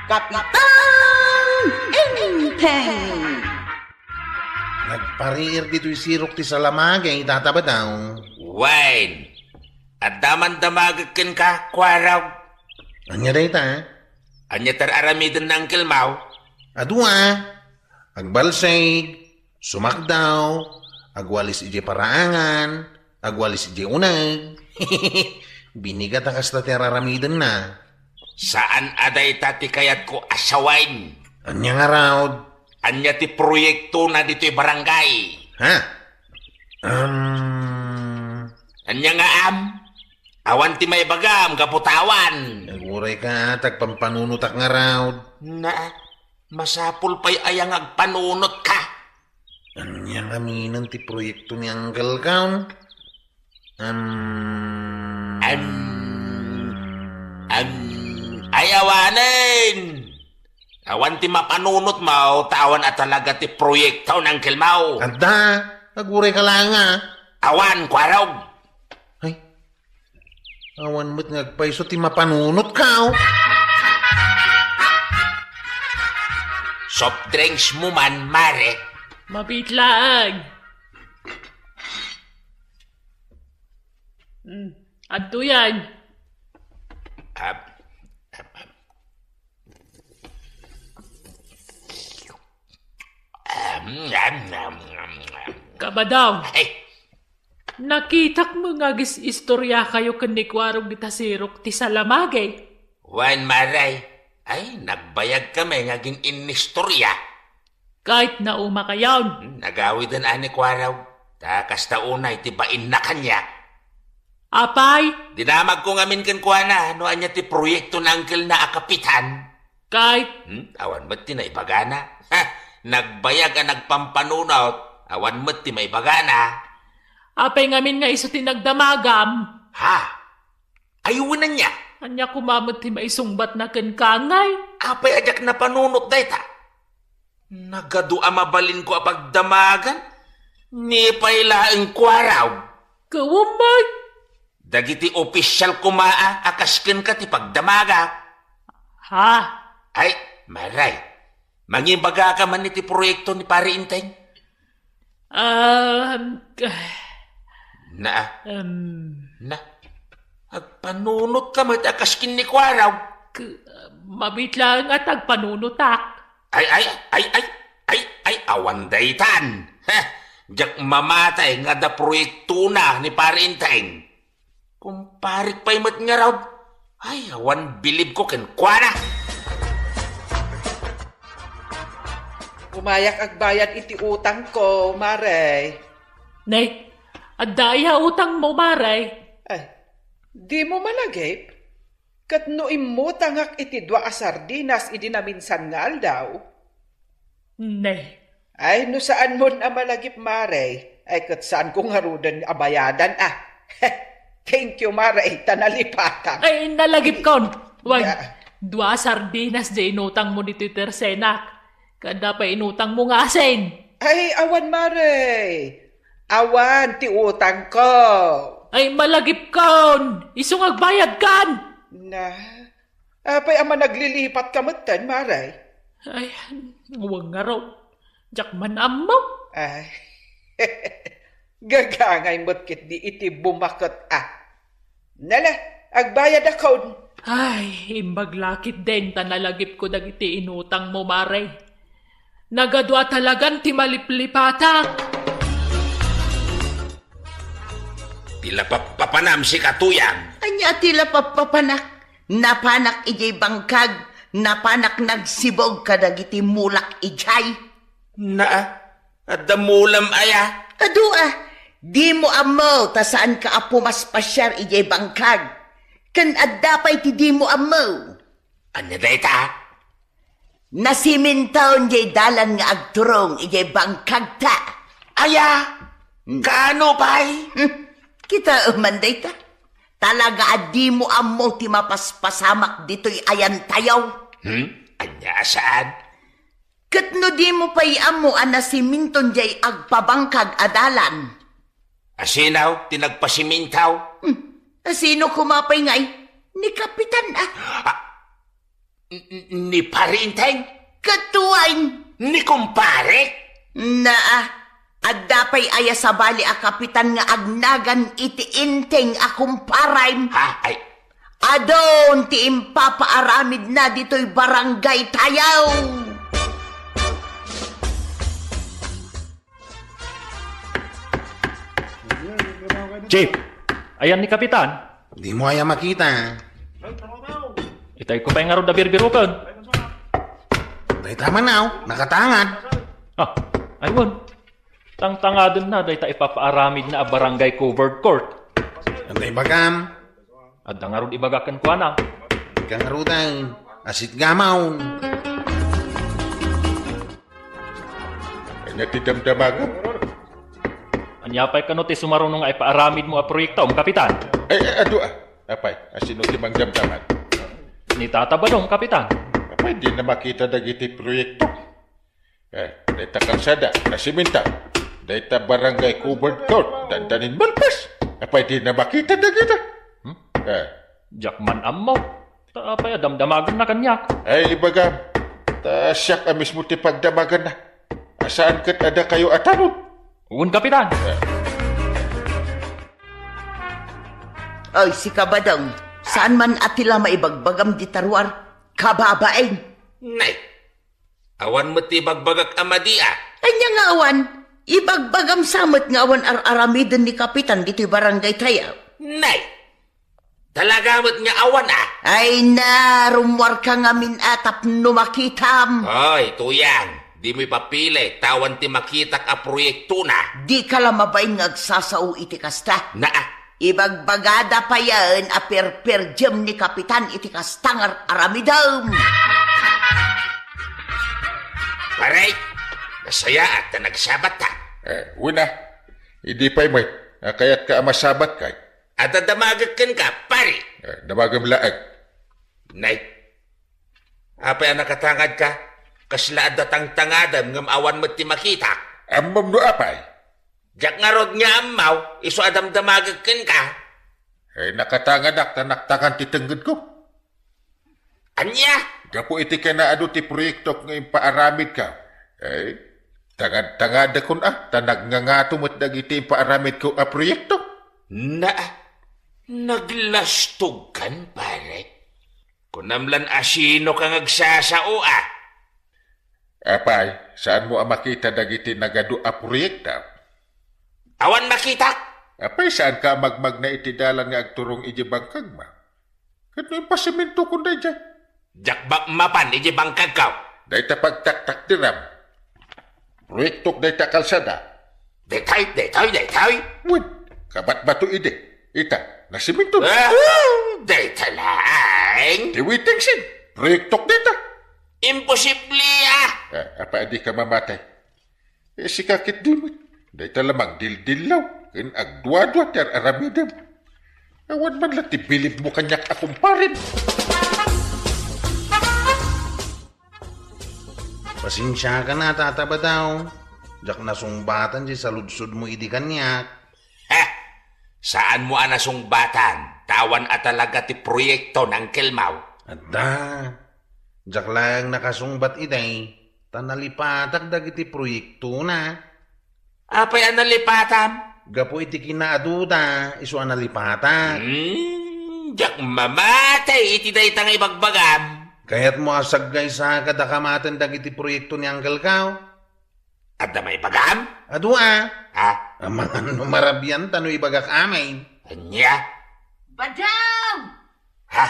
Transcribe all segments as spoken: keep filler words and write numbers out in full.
Kapitan Enteng! Nagpariir ditoy sirok ti salamagay, Tata Badaw. Wen, adda man damagek kenka, Kuarog. Ania dayta? Ania ti ar-aramiden ni Uncle Mau? Adu a. Agbalsig, sumakdaw, agwalis idiay paraangan, agwalis idiay uneg. Binigat a kasta ti ar-aramidenna. Saan a dayta ti kayatko a sawen. Ania ngarud? Ania ti proyektona ditoy barangay? Ha? Um, Ania nga am? Awan ti maibagam gapu ta awan. Aguray ka, tagpampanunotak ngarud. Na, masapul pay aya nga agpanunotka? Ania ngaminen ti proyekto ni Uncle Cam? Am, Am, am, ay awanen! Awan ti mapanunot mo, ta awan a talaga ti proyekto ni Uncle Mau. Adda, aguray ka laeng a. Awan, Kuarog. Ay, awan met nga agpayso ti mapanunot ka, oh. Soft drinks mo man, mare. Mabit laeng. Mm. Adtoyan. Ab-, ab-, ab-, Am, am, am, am, am. Kabadaw. Ay. Nakitak met nga agis-istoriakayo ken ni Kuarog dita sirok ti salamagay. Wen, mare. Ay, nagbayag kami nga agin-inistorya. Ket naumakayon. Hmm, nagawiden a ni Kuarog. Ta kasta unay ti bainna kaniak. Apay? Dinamagko ngamin kenkuana no ania ti proyekto ni Uncle na a kapitan. Ket? Hmm, awan met ti naibagana. Ha, nagbayag a nagpampanunot, awan met ti maibagana. Apay ngamin nga isu ti nagdamagam? Ha? Ay, wen ania? Ania koma met ti maisungbatna kenka ngay? Apay a diak napanunot dayta? Nagadu a mabalinko a pagdamagan, ni pay laeng Kuarog. Kawan met. Dagiti opisial koma a, a kas kenka ti pagdamagak. Ha? Ay, mare. Mangibagaka man iti proyekto ni Pare Enteng? Um, Na, um, Na, agpanunotka met a kas ken ni Kuarog. K-, mabit laeng a tagpanunotak. Ay, ay, ay, ay, ay, ay, awan daytan. Heh, diak mamatay nga adda proyektona ni Pare Enteng. Kumparik pay met ngarud. Ay, awan bilibko kenkuana. Umayak agbayad iti utangko, Mare. Nay, adda aya utangmo, Mare? Ay, dimo malagip? Ket no immutangak iti dua a sardinas idi naminsan nga aldaw? Nay. Ay, no saanmon a malagip, Mare, ay ket saanko ngaruden a bayadan, a. Thank you, Mare, ta nalipatak. Ay, nalagipkon. Wen, Ya. dua a sardinas diay inutangmo ditoy tersenak. Ket adda pay inutangmo nga asin. Ay, awan, Mare. Awan ti utangko. Ay, malagipkon. Isu nga agbayadkan. Na, apay a managlilipatka metten, Mare? Ay, wen ngarud. Diak man ammo. Ay. Gagangay met ketdi iti bumaket a. Nala, agbayadakon. Ay, imbag la ketdin ta nalagipko dagiti inutangmo, Mare. Nagadu a talagan ti maliplipatak. Ti lapappapanam sika, Tuyang. Ania ti lapappapanak? Napanak idiay bangkag, napanak nagsibog kadagiti mulak idiay. Naa, adda mulam aya? Adu a, dimo ammo ta saanka a pumaspasiar idiay bangkag. Ken adda pay ti dimo ammo. Ania dayta? Nasiminton diay dalan nga agturong idiay bangkagta. Aya? Hmm. Kaano pay? Hmm. Kitaem man dayta. Talaga a dimo ammo ti mapaspasamak ditoy ayantayo. Hmm? Ania a saan? Ket no dimo pay ammo a nasiminton diay agpabangkag a dalan. Asino ti nagpasiminto? Hmm. Asino koma pay ngay? Ni Kapitan a. Ah. N-, n-, ni Pari Inteng? Ket wen. Ni kumpare? Naa, adda pay aya sabali a kapitan nga agnagan iti Inteng a kumparem? Ha? Ay. Adun ti impapaaramidna ditoy barangay tayo. Chief, ayan ni Kapitan? Dimo aya makita. Itay ko pay ngarud a birbiruken. Dayta man, aw, nakatangad. Ah, aywan. Tangtangadenna dayta ipapaaramidna a barangay covered court. Adda ibagam? Adda ngarud ibagak kenkuana. Dika ngaruden, a sitgamon. Ania ti damdamagam? Ania pay kano ti sumaruno nga ipaaramidmo a proyektom, Kapitan? Ay, ay, adu, a. Apay, a sino ti mangdamdamag? Ni Tata Badong, Kapitan. Apay, dina makita dagiti proyekto. Eh, dayta kalsada, nasiminta. Dayta barangay covered court, dandanin malpas. Apay, dina makita dagita. Hmm? Eh. Diak man ammo. Ta apay a damdamaganna kaniak? Ay, ibagam. Ta siak a mismo ti pagdamaganna. A saan ket a dakayo a tanod? Wen, Kapitan. Eh. Ay, sika, Badong, saan man a ti la maibagbagam dita ruar? Kababain! Nay, awan met ti ibagbagak a madi, a. Ania nga awan? Ibagbagam sa met nga awan ar-aramiden ni Kapitan ditoy barangay tayo. Nay, talaga met nga awan, a. Ay na, rummuarka ngamin a tapno makitam. Oy, Tuyang, dimo ipapili, ta awan ti makitak a proyektona. Dika la mabain nga agsasao iti kasta. Naa. Ibagbagada payen a perperdiem ni Kapitan iti kasta nga aramidem. Pare, nasayaat ta nagsabatta. Eh, wen a. Idi pay met a kayatka a masabatkay. Adda damagek kenka, pare. Eh, damagem laeng. Nay, apay a nakatangadka? Kasla adda tangtangadem ngem awan met ti makita. Ammom no apay? Diak ngarud nga ammo, isu a damdamagek kenka. Eh, nakatangadak ta naktangan ti tengngedko. Ania? Gapu iti kinaadu ti proyektok nga impaaramidka. Eh, tangad-tangadakon a, ta nagngangato met dagiti impaaramidko a proyekto. Na, naglastogkan, pare? Kunam lan a sino ka nga agsasao, a. Apay, saanmo a makita dagiti nagadu a proyekto? Awan makitak! Apay, saanka a magmagna iti dalan nga agturong idiay bangkagmo? Ket no impasemento kon daydiay? Diak bak-, mapan idiay bangkagko. Dayta pagtaktakderam. Proyektok dayta kalsada. Daytoy, daytoy, daytoy. Wen, kabatbato idi. Ita, nasemento. Ah, dayta laeng. Ti waiting shed. Proyektok dayta. Imposible, a. Ah, apay a dika mamatay? Eh, sika ketdi met. Dayta la mangdildillaw ken agduadua ti ar-aramidem. Awan man la ti bilibmo kaniak a kumparem. Pasensiakan a, Tata Badong. Diak nasungbatan ti saludsodmo idi kaniak. Heh! Saanmo a nasungbatan, ta awan a talaga ti proyekto ni angkelmo? Adda. Diak laeng nakasungbat idi, ta nalipatak dagiti proyektona. Apay a nalipatam? Gapu iti kinaaduda, isu a nalipatak. Hmm, diak mamatay iti dayta nga ibagbagam. Kayatmo a saggaysa kada kamaten dagiti proyekto ni Uncle Kao? Adda maibagam? Adu a. Ha? Amangan no marabian ta no ibagak amin. Ania? Badong! Ha?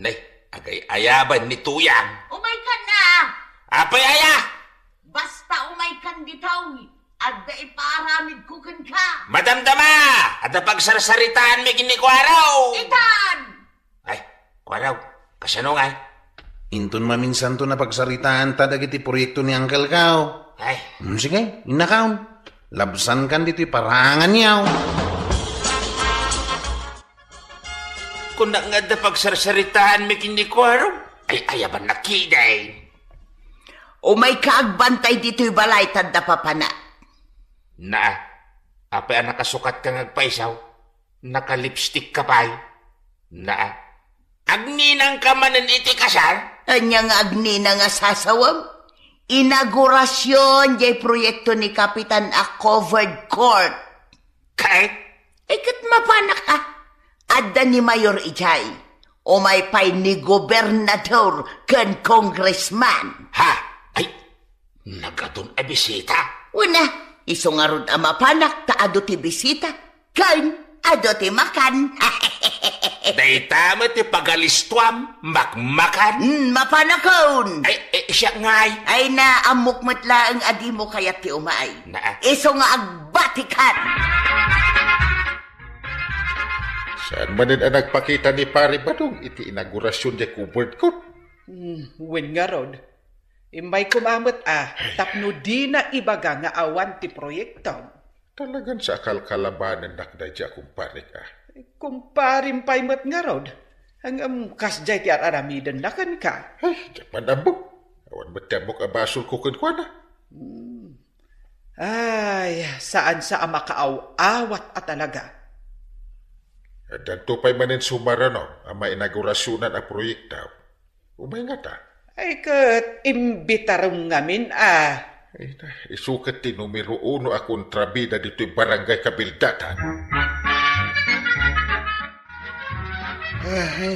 Nay, agay-ayaban ni Tuyang. Umaykan na! Apay aya? Basta umaykan ditoy, adda ipaaramidko kenka. Madamdama! Adda pagsarsaritaanmi ken ni Kuaraw! Itan! Ay, Kuaraw, kasano ngay? Inton maminsanto napagsaritaanta dagiti proyekto ni Uncle Kao. Ay. Hmm, sige, innakaon. Labsankan ditoy paranganyo. Kunak nga adda pagsarsaritaanmi ken ni Kuaraw. Ay, ayaban na kidi. Umayka agbantay ditoy balay ta adda papana. Naa, apay a nakasukatka nga agpayso? Nakalipstikka pay? Naa, agninangka manen iti kasar? Ania nga agnina nga sasawem? Inaugurasion jay proyekto ni Kapitan a covered court. Kay? Ay, ket mapanak a. Adda ni Mayor idiay. Umay pay ni gobernador ken congressman. Ha? Ay, nagadun a bisita? Wen a, isu ngarud a mapanak ta adu ti bisita. Ken adu ti makan. Dayta met ti pagalistuam, makmakan. Hmm, mapanakon. Ay, eh, siak ngay. Ay, ammok met laeng a dimo kayat ti umay. Naa. Isu nga agbatikan. Saan manen a nagpakita ni Pare Badong iti inaugurasion jay covered court? Hmm, wen ngarud. Imbay koma met a, tapno dina ibaga nga awan ti proyekto. Talagan sa akalkalabanennak daydiay a kumparek a. Kumparem pay met ngarud. Ngem kasdiay ti ar-aramidenna kenka. Ay, diak man ammo. Awan met ti ammok a basolko kenkuana. Hmm. Ay, saan sa a makaaw-awat a talaga. Addanto pay manen sumaruno a mainaugurasionan a proyekto. Umay ngata. Ay, ket imbitarem ngamin a. Ay, na, isu ket ti numero uno a kontrabida ditoy barangay Kabildatan. Ay.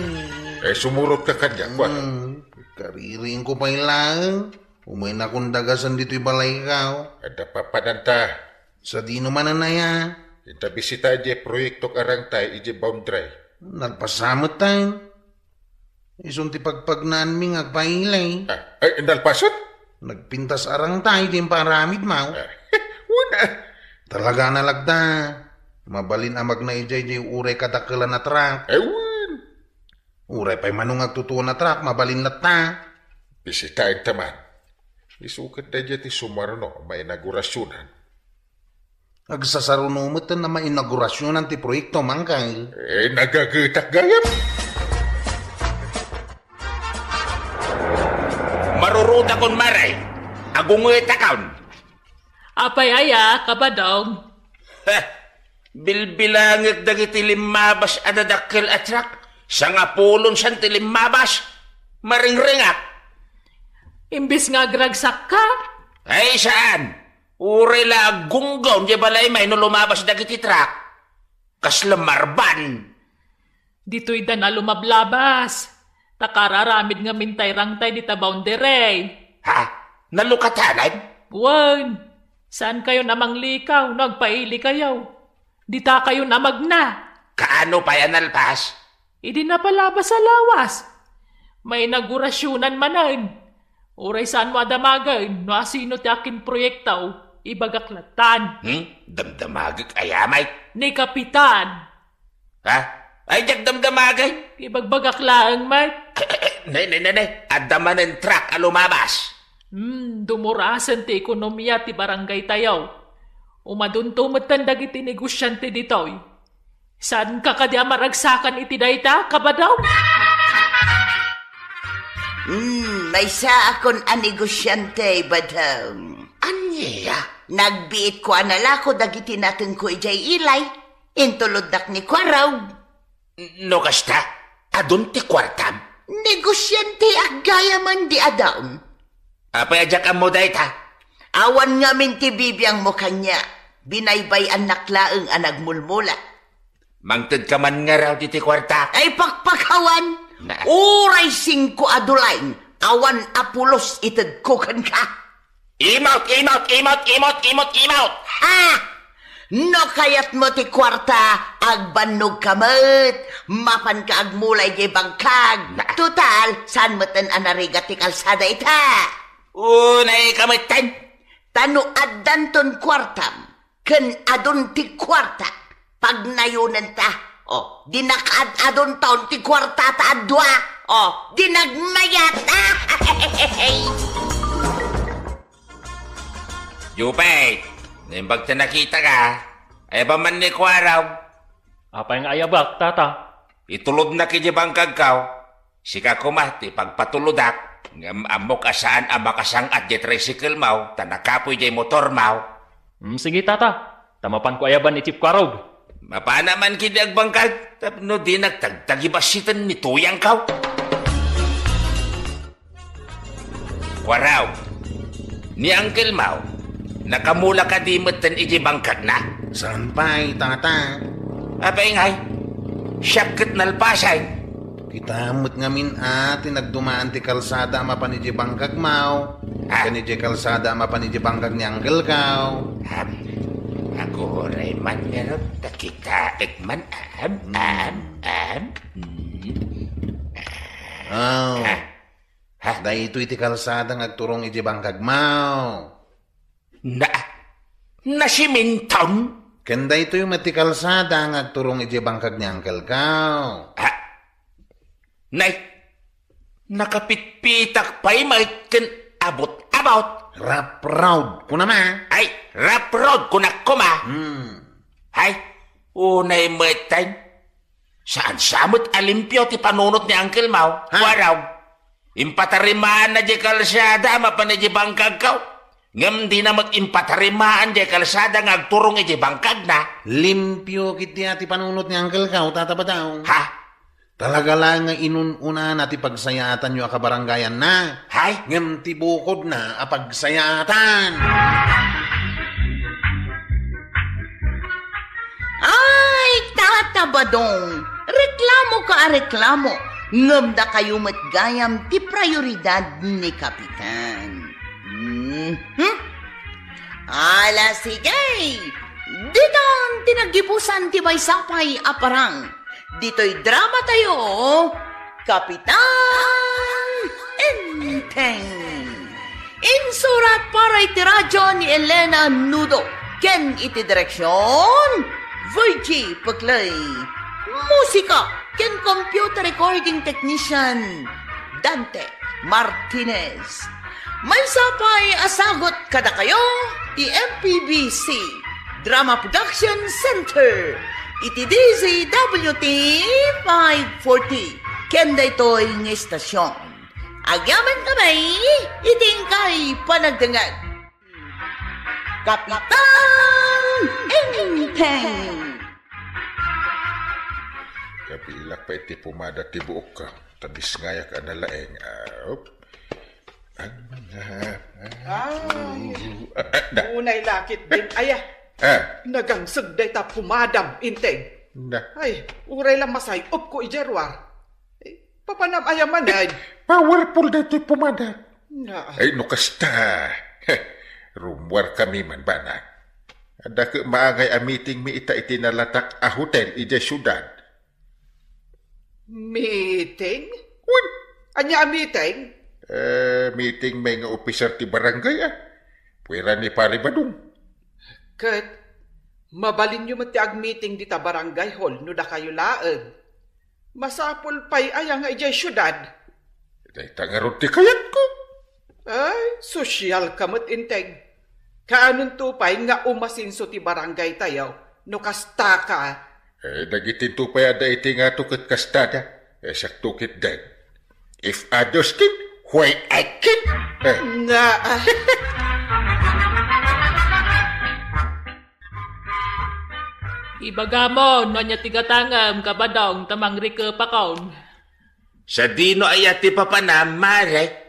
Eh, sumurotka kaniak, kuan. Hmm, kaririingko pay laeng. Umaynakon dagasen ditoy balayko. Adda papananta. Sadino manen aya? Inta bisita diay proyektok arangtay idiay boundary. Nalpasa met tayo. Isun ti pagpagnaanmi nga agpailay. Ah, ay, nalpasen? Nagpintas arangtay ti imparamidmo. Ah, wen a. Talaga na lagda. Mabalin a magna idiay diay uray kadakkelan a truck. Ay, wen. Uray pay mano nga agtutuon a truck, mabalin latta. Bisitaenta man. Isu ket daydiay ti sumaruno a mainaugurasionan. Agsasaruno met a mainaugurasionan ti proyekto, Mangkal. Eh, nagagetak gayam. Marurutakon, Mare. Agungetakon. Apay aya, Kabadong? Heh, bilbilangek dagiti limmabas a dadakkel a truck. Sangapulon san ti limmabas. Maringrengak. Imbes nga agragsakka? Ay, saan? Uray la aggunggaw diay balaymi no lumabas dagiti truck. Kasla marban. Ditoy da na lumablabas. Ta kararamid ngamin tay rangtay dita boundary. Ha? Nalukatanan? Wen, saan kayo na manglikaw no agpaili kayo? Dita kayo na magna. Kaano pay a nalpas? Idi napalabas a lawas. Mainaugurasionan manen. Uray saan mo a damagen no asino ti akin proyekto, ibagak lattan. Hmm? Damdamagek aya met? Ni Kapitan. Ha? Ay, diak damdamagen. Ibagbagak laeng met. Ay, ay, ay, ne, ne, ne, ne. Adda manen truck a lumabas. Hmm, dumurasen ti ekonomia ti barangay tayo. Umadunto metten dagiti negosiante ditoy. Saanka kadi a maragsakan iti dayta, Kabadong? Hmm, maysaakon a negosiante, Badong. Ania? Nagbiitko a nalako dagiti natengko idiay ilay. Intuloddak ni Kuarog. No kasta, adun ti kuartam? Negosiante aggayamen di adaon. Apay a diak ammo dayta? Awan ngamin ti bibiangmo kaniak. Binaybay-annak laeng a nagmulmula. Mangtedka man ngarud iti kuartak? Ay, pakpakawan! Na. Uray singko a dulaing, awan a pulos itedko kenka. Imot, imot, imot, imot, imot, imot! Ha! No kayatmo ti kuarta, agbannogka met. Mapanka agmulay diay bangkag. Na. Total, saan metten a narigat ti kalsada ita? Unayka metten. Ta no addanton kuartam, ken adun ti kuarta, pagnayonenta. O, di nakaad-adunton ti kuarta ta adua. O, di nagmayat. Jupay, naimbag ta nakitaka. Ayaba man ni Kuarog. Apay nga ayabak, tata? Itulodnak idiay bangkagko. Sika koma ti pagpatulodak, ngem ammok a saan a makasang-at diay tricycle-mo ta nakapuy diay motor-mo. Mm, sige, tata. Ta mapanko ayaban ni Chief Kuarog. Mapana man kidi agbangkag tapno dinak tagtagibassiten ni tuyangko. Waraw, ni Uncle Mau, nakamula kadi metten iti bangkagna? Saan pay, tata? Apay ngay, siak ket nalpasay. Kita met ngamin a ti nagdumaan ti kalsada a mapan iti bangkag Mau, Ah. ken iti kalsada a mapan iti bangkag ni Uncle Kau. Am, aguray man ngarud, ta kitaek man, am, am, am. Mm. Oh. Ah. Ha? Daytoy ti kalsada nga agturong iti bangkag Mau. Na, nasiminton? Ken daytoy met ti kalsada nga agturong iti bangkag ni Uncle Kau. Ha? Nay, nakapitpitak pay met ken abot-abot. Rough road, kunam a. Ay, rough road, kunak koma. Hmm. Ay, unay met tay. Saan sa met a limpio ti panunot ni Uncle Mau? Ha? Waraw. Impatarimaanna diay kalsada a mapan idiay bangkagko. Ngem dina met impatarimaan diay kalsada nga agturong idiay bangkagna. Limpio ketdi a ti panunot ni Uncle Kau, Tata Badaw. Ha? Talaga laeng nga inun-unana ti pagsayaatanyo a kabarangayanna. Hay? Ngem ti bukodna a pagsayaatan. Ay, Tata Badong, reklamo ka a reklamo, ngem dakayo met gayam ti prioridad ni Kapitan. Mhm. Ala, sige! Ditan ti naggibusan ti maysa pay a parang. Ditoy drama tayo, Kapitan Enteng. Insurat para iti radyo ni Elena Nudo, ken iti direksyon, Virgie Peclay. Musika ken computer recording technician, Dante Martinez. Maysa pay a sagut kadakayo ti M P B C Drama Production Center iti D Z W T five forty ken daytoy nga istasyon. Agyaman kami iti inkay panagdengngeg. Kapitan Enteng. Kabilak pay ti pomada ti buokko. Ta disngayak a nalaeng. Ah, op. Ang mga Ay, ah, ah, na. Unay lakit din. Aya, Ah, nagangseg dayta pomadam, Enteng. Na. Ay, uray la masay-opko idiay ruar. Eh, papanam aya manen? Powerful daytoy pomada. Na. Ay, no kasta. Rummuar kami man, bana. Adda ket maangay a meeting mi ita iti nalatak a hotel idiay siudad. Meeting? Wen. Ania a meeting? Eh, meeting mi nga opiser ti barangay, ah. Puera ni Pare Badong. Ket, mabalinyo met ti agmeeting dita barangay hall no dakayo laeng. Masapul pay aya nga idiay siudad? Dayta ngarud ti kayatko. Ay, sosyal ka met, Enteng. Kaanonto pay nga umasenso ti barangay tayo no kasta ka? Eh, dagitinto pay a dayta ngato ket kastada. Eh, siakto ketdin. If others can, why I can't? Eh. Na, ah. Ibagam no ania ti gatangem, Kabadong, ta mangrikepakon. Sadino aya ti papanam, Mare?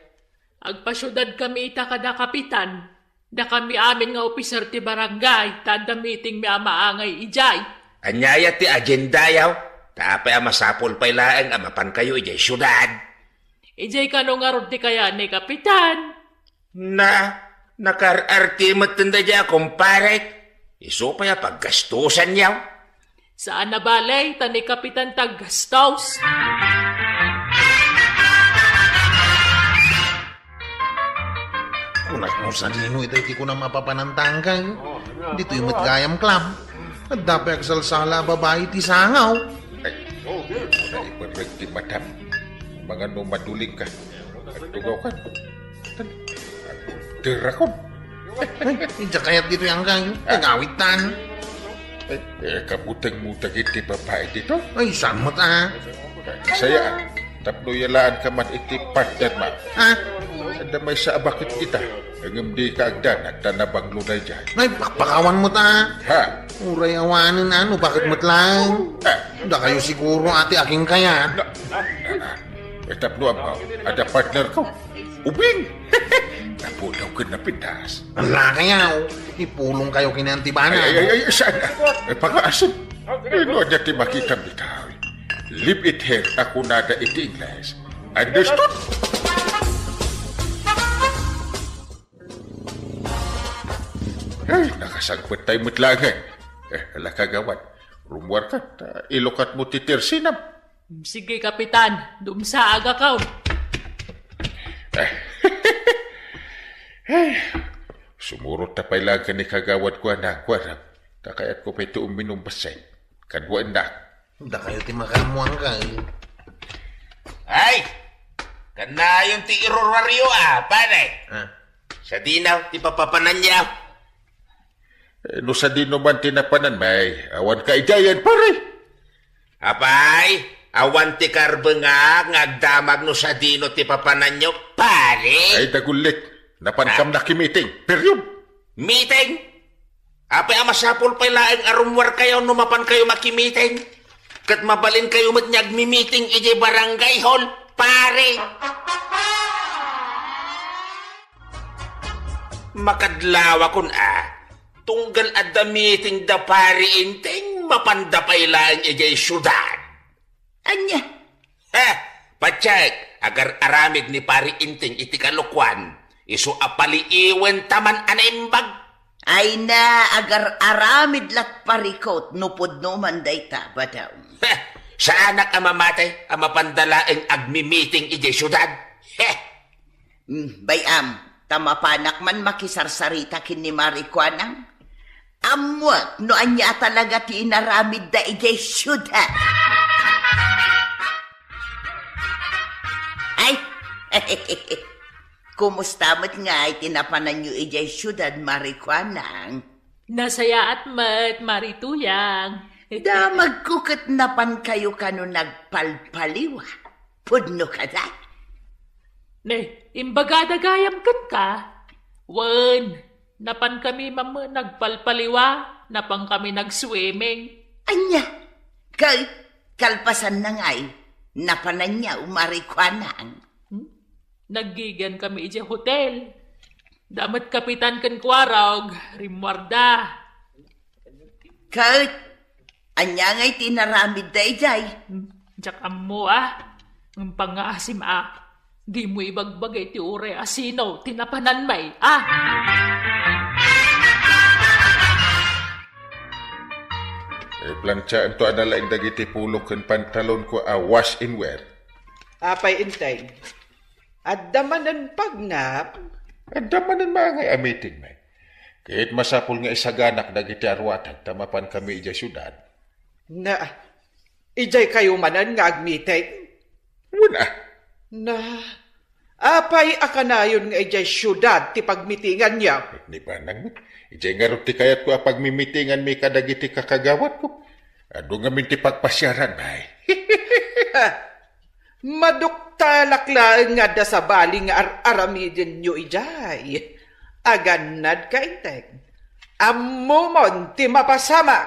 Agpasiudad kami ita kada kapitan. Dakami amin nga opiser ti barangay, ta adda meeting mi a maangay idiay. Ania aya ti agendayo? Ta apay a masapul pay laeng a mapankayo idiay siudad? Idiay kano ngarud ti kayat ni Kapitan. Na, nakar-arte met daydiay a kumparek. Isu pay a paggastosanyo. Saan a bale, ta ni Kapitan ti aggastos. Kunak no sadino ita iti kunam a papanantangkay. Ditoy met gayam club. Adda pay agsalsala a babai ti sangaw. Ay, ay, iperrek ti matam. Mangano madulingka. Agtugaw kan. Terakon. Ay, idiay kayat ditoy anggayo. Nagawitan. Eh, eh, kabutengmo dagiti babai dito? Ay, saan met a. Sayaan, tapno yalaan ka man iti partner, ma. Ha? Adda maysa a baket ita. Ngem dika agdanag ta nabanglo daydiay. Ay, pakpakawan met a. Ha? Uray awanen a no baket met laeng. Ha? Dakayo siguro a ti akin kayat. Na, na, na, na. Eh, tapno ammo, adda partner ko. Ubing! Napudaw ken napintas. Ala kayo, ipulong kayo ken ni Auntie Bana. Ay, ay, ay, ay, saan? Ay, pagkaasim. Ay, no, adya ti makita bitaw. Leave it here, ta kunada iti Ingles. Understood? Ay, nakasangpet tayo met laeng. Eh, ala, kagawad. Rummuarka, ta ilukat mo ti tersinam. Sige, Kapitan. Dumsaagakon. Ay, sumurot ta pay laeng ken ni Kagawad Kuanang, kuarang. Ta kayatko pay ti uminum bassit. Kaduaennak. Dakayo ti makaammoan kay. Ay! Kanayon ti iruruaryo, a, pare. Ah. Sadino ti papapananyo? Eh, no sadino man ti napananmi, awan kaidiayen, pare. Apay, awan ti karbengak nga agdamag no sadino ti papananyo, pare. Ay, dagullit. Napankam Ah. nakimiting. Period. Meeting? Apay a masapul pay laeng a rummuarkayo no mapankayo makimiting? Ket mabalinkayo met nga agmimiting idiay barangay hall, pare. Makadlawakon a, tunggal adda meeting da Pari Inting, mapanda pay laeng idiay siudad. Ania? He, patiek, agar-aramid ni Pari Inting iti kalokuan, isu a paliiwen ta man a naimbag. Ay na, agar-aramid lat parikot no pudno man dayta, Badong. He, saanak a mamati a mapanda laeng agmimiting idiay siudad. He! Hmm, bay-am, ta mapanak man makisarsarita ken ni Mari Kuanang. Ammoak no ania a talaga ti inaramidda idiay siudad. Ay, kumusta met ngay ti napananyo idiay siudad, Mari Kuanang? Nasayaat met, Mari Tuyang. Damagko ket napankayo kano nagpalpaliwa. Pudno kada? Ne, imbagada gayam kenka? Wen, napankami man met nagpalpaliwa, napankami nag-swimming. Ania? Kay, kalpasanna ngay, napananyo, Mari Kuanang? Hmm? Naggigiankami idiay hotel. Da met kapitan ken kuarog, rimmuarda. Ket, ania ngay ti inaramidda idiay? Hmm, diak ammo, a. Ngem pangngaasim, a. Dimo ibagbaga iti uray a sino ti napananmi, a. Eh, planchaanto a nalaing dagiti pulok ken pantalonko a wash and wear. Apay, Enteng? Adda manen pagnap? Adda manen mangay a meeting, men. Ket masapul nga isaganak dagiti aruatan ta mapankami idiay siudad. Na, idiay kayo manen nga agmeeting? Wen, a. Na, apay a kanayon nga idiay siudad ti pagmitinganyo? Ni Banang, idiay ngarud ti kayatko a pagmimitinganmi kadagiti kakagawatko. Adu ngamin ti pagpasiaran, bay. Maduktalak laeng nga adda sabali nga ar-aramidenyo idiay. Agannadka, Enteng. Ammomon ti mapasamak.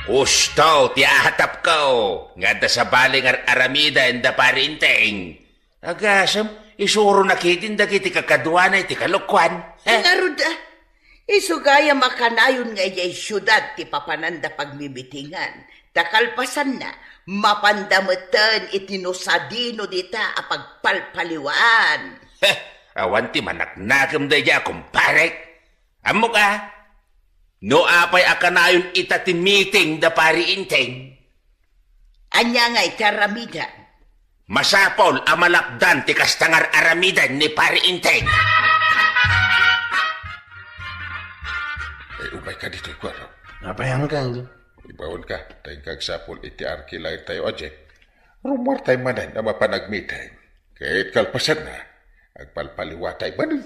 Husto ti ahatapko nga adda sabali nga ar-aramiden da Pari Enteng. Agasem, isuronak ketdin dagiti kakaduana iti kalokuan. Eh? Ngarud, a. Isu gayam a kanayon nga idiay siudad ti papananda pagmimitingan. Ta kalpasanna, mapanda metten iti no sadino dita a pagpalpaliwaan. Heh, awan ti manaknakem daydiay a kumparek. Ammok a, no apay a kanayon ita ti meeting da Pari Enteng? Ania ngay ti aramidem? Masapul a malakdan ti kasta nga ar-aramiden ni Pari Enteng. Ay, umayka ditoy, kuaro. Apay, Angkal? Ibaonka, ta inka agsapul iti arkilaentayo a Jeep. Rummuartay manen a mapan agmeeting. Ket kalpasanna, agpalpaliwatay manen.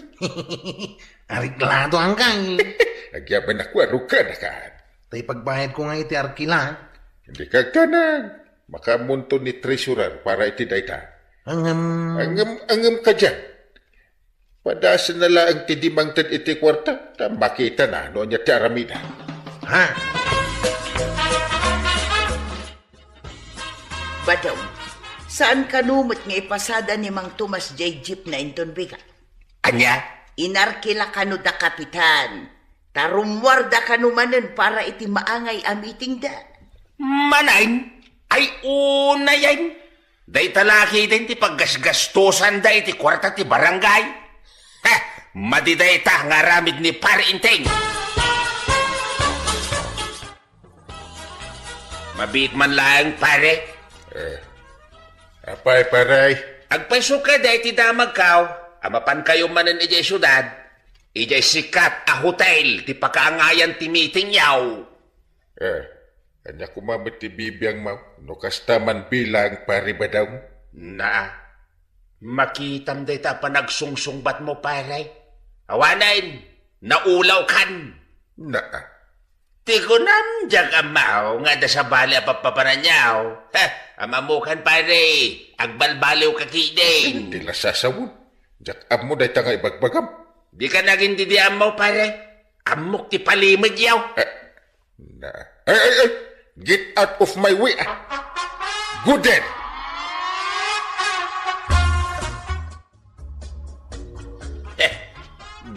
Areglado, Angkal. Agyaman a kuaro kadakaad. Ta ipagbayadko nga iti arkila. Dika agtanag. Makaammonto ni treasurer para iti dayta. Angem. Angem, angem ka diay. Padasenna laeng ti dimangted iti kuarta, ta makitana no ania ti aramidna. Ha? Badong, Saan kano met nga ipasada ni Mang Tomas jay jeep na inton bigat? Ania? Inarkila kano da kapitan. Ta rummuarda kano manen para iti maangay a meeting da. Manen? Ay, unayen. Dayta la ketdin ti paggasgastusanda iti kuarta ti barangay. Ha! Madi dayta nga aramid ni Pare Enteng. Mabiit man laeng, pare. Eh, apay, pare? Agpayso kadi iti damagko a mapankayo manen idiay siudad, idiay sikat a hotel ti pakaangayan ti meetingyo. Eh, ania koma met ti bibiangmo no kasta man bilang, Pare Badong? Naa, makitam dayta a panagsungsungbatmo, pare. Awanen, naulawkan. Naa. Ti kunam, diak ammo nga adda sabali a pappapananyo. Ha, am-ammokan, pare, agbalbaliwka ketdin. Ti la sasawon. Diak ammo dayta nga ibagbagam. Dika nagin didi ammo, pare. Ammok ti palimedyo. Eh, na, ay, ay, ay! Get out of my way, ah! Go there! Heh,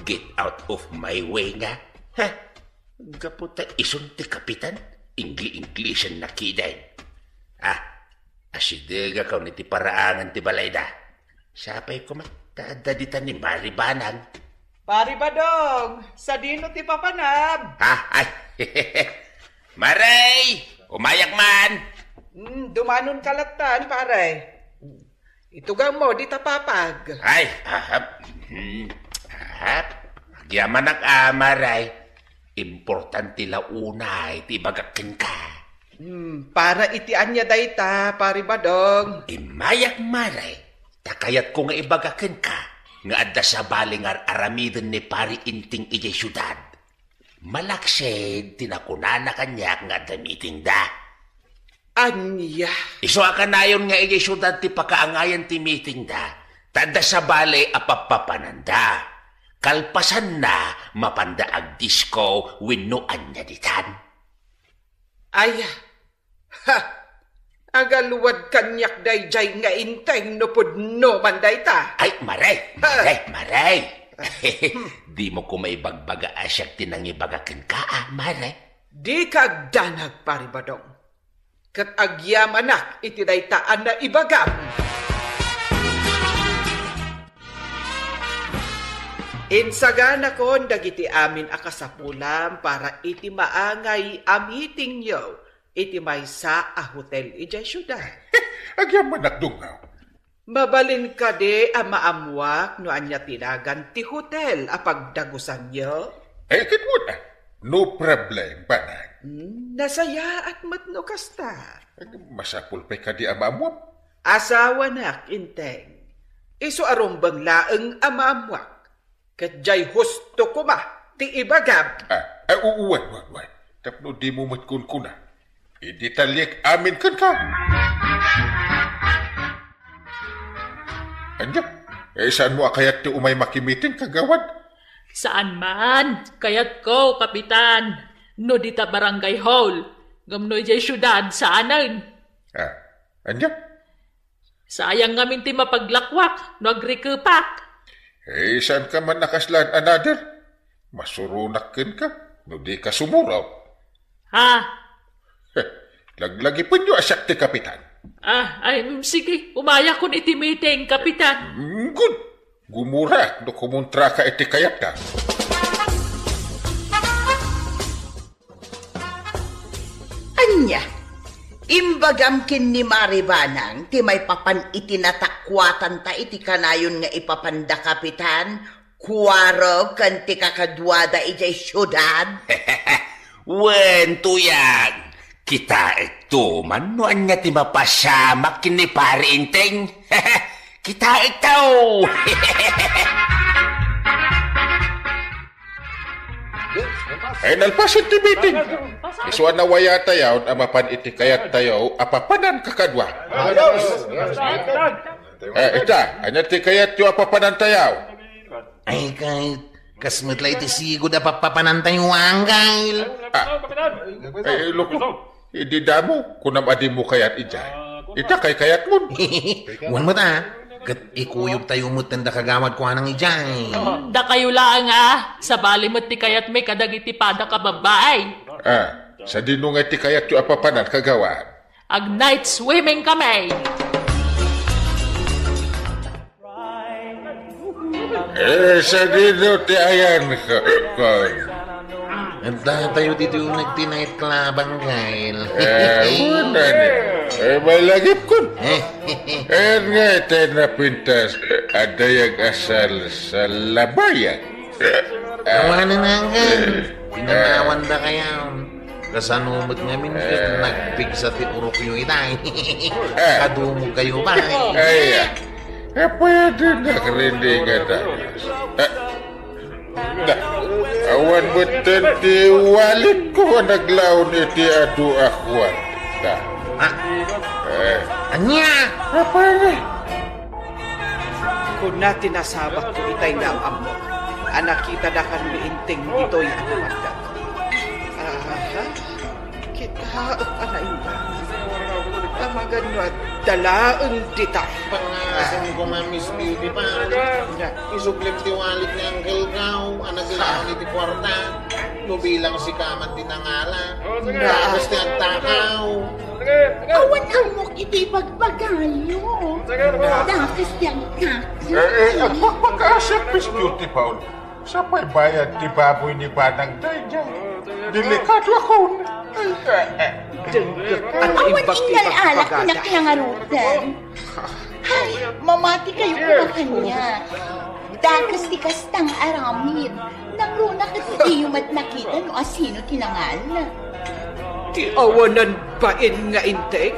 get out of my way nga. Heh, gapu ta isun ti kapitan, ingli-inglisan na ketdin. Ah, asidegakon iti paraangan ti balayda. Sapay koma, ta adda dita ni Mari Banang. Pari Badong, sadino ti papanam? Ha? Ay, Maray! Umayak man! Hmm, dumanonka lattan, pare. Itugawmo dita papag. Ay, ahap. Hmm, ahap. Agyamanak a, Maray. Importante la unay ti ibagak kenka. Hmm, para iti ania dayta, Pari Badong? Immayak, Maray. Ta kayatko nga ibaga kenka nga adda sabali nga ar-aramiden ni Pari Enteng idiay siudad. Malaksid ti nakunana kaniak nga adda meetingda. Ania? Isu a kanayon nga idiay siudad ti pakaangayan ti meetingda, ta adda sabali a pappapananda. Kalpasanna, mapanda agdisko wenno ania ditan. Ay, ha! Agaluad kaniak daydiay nga Enteng no pudno man dayta. Ay, Maray! Ha! Maray! Maray! Dimo koma ibagbaga a siak ti nangibaga kenka, a, Maray? Dika agdanag, Pari Badong. Ket agyamanak iti dayta a naibagam. Insaganakon dagiti amin a kasapulam para iti maangay a meetingyo iti maysa a hotel idiay siudad. Agyamanak, Dungaw. Mabalin kadi a maammuak no ania ti nagan ti hotel a pagdagusanyo? Eh, ket wen, ah. No problem, Banag. Hmm, nasayaat met no kasta. Eh, masapul pay kadi a maammuam? Asawanak, Enteng. Isu a rumbeng laeng a maammuak. Ket diay husto koma ti ibagam. Ah, ah, u-, uwan, uwan, uwan. Tapno dimo met kunkuna. Idetaliek amin kenka. Ania? Eh, saanmo a kayat ti umay makimiting, kagawad? Saan man. Kayatko, Kapitan. No dita barangay hall, ngem no idiay siudad, saanen. Ah, ania? Sayang ngamin ti mapaglakwak no agrikepak. Eh, saanka man a kasla another? Masuronak kenka no dika sumuro. Ha? Heh, laglagipenyo a siak ti kapitan. Ah, ay, mm, sige, umayakon iti meeting, Kapitan. Mm, good. Gumurak no kumuntraka iti kayatda. Ania? Imbagam ken ni Mari Banang ti maipapan iti natakuatanta iti kanayon nga ipapanda, Kapitan, kuaro ken ti kakaduada idiay siudad? Wen, tuyang, kitaekto man no ania ti mapasamak ken ni Pari Enteng. Kitaekto! Ay, nalpasen ti meeting. Isu a nawayatayo a mapan iti kayattayo a papanan kakadua. Eh, ita, ania ti kayatyo a papanantayo? Ay, kay, kas met la iti sigud a papapanantayo, anggal. Ah, eh, loko, idi damo, kunam a dimo kayat idiay. Ita kaykayatmon. Wen met, a. Ket ikuyogtayo met ti kagawad kuanang idiay. Dakayo laeng, a. Sabali met ti kayatmi kadagiti padak a babbai. A, sadino ngay ti kayatyo a papanan, kagawad? Ag-night swimming kami. E, sadino ti ayanko? Datayo ditoy uneg ti night club, Angkel. E, wen, ani? E, malagipkon. Ayan nga iti napintas, adda yag a sal-, salabayag. Awanen, Angkel. Pinamawandakayo. Kasano met ngamin ket nagpigsa ti urokyo ita? Kadumogkayo pay. Ay, apay a dinnak riningat a? A, da, awan metten ti walletko a naglaon iti adu a kuarta. A, e. Ania? Apay nga? Kuna ti nasabakto itay nga am-ammo a nakitadakami ni Enteng ditoy a nawardak. Aha. Kitaek a naimbag. Amagan no adda laeng dita. Pangasim ko, Miss Beauty pa. Nga. Isublim ti wallet ni Uncle Gaw, a naglaon iti kuarta. No bilang sika man ti nangala. Nga. Tapos ti agtakaw. Awan ammok iti bagbagayo. Nga. Dakes ti agtakaw. E, e, agpakpakaasiak, Miss Beauty Paul. Sapay bayad ti baboy ni Banang daydiay. Delikado akon. Dengngek a naimbag ti ingal-alak ti ibagbagada. Naklangaruten. Ay, mamatikayo koma kaniak. Dakes ti kasta nga aramid. Nangruna ket diyo met nakita no asino ti nangal. Ti awanan bain nga Enteng,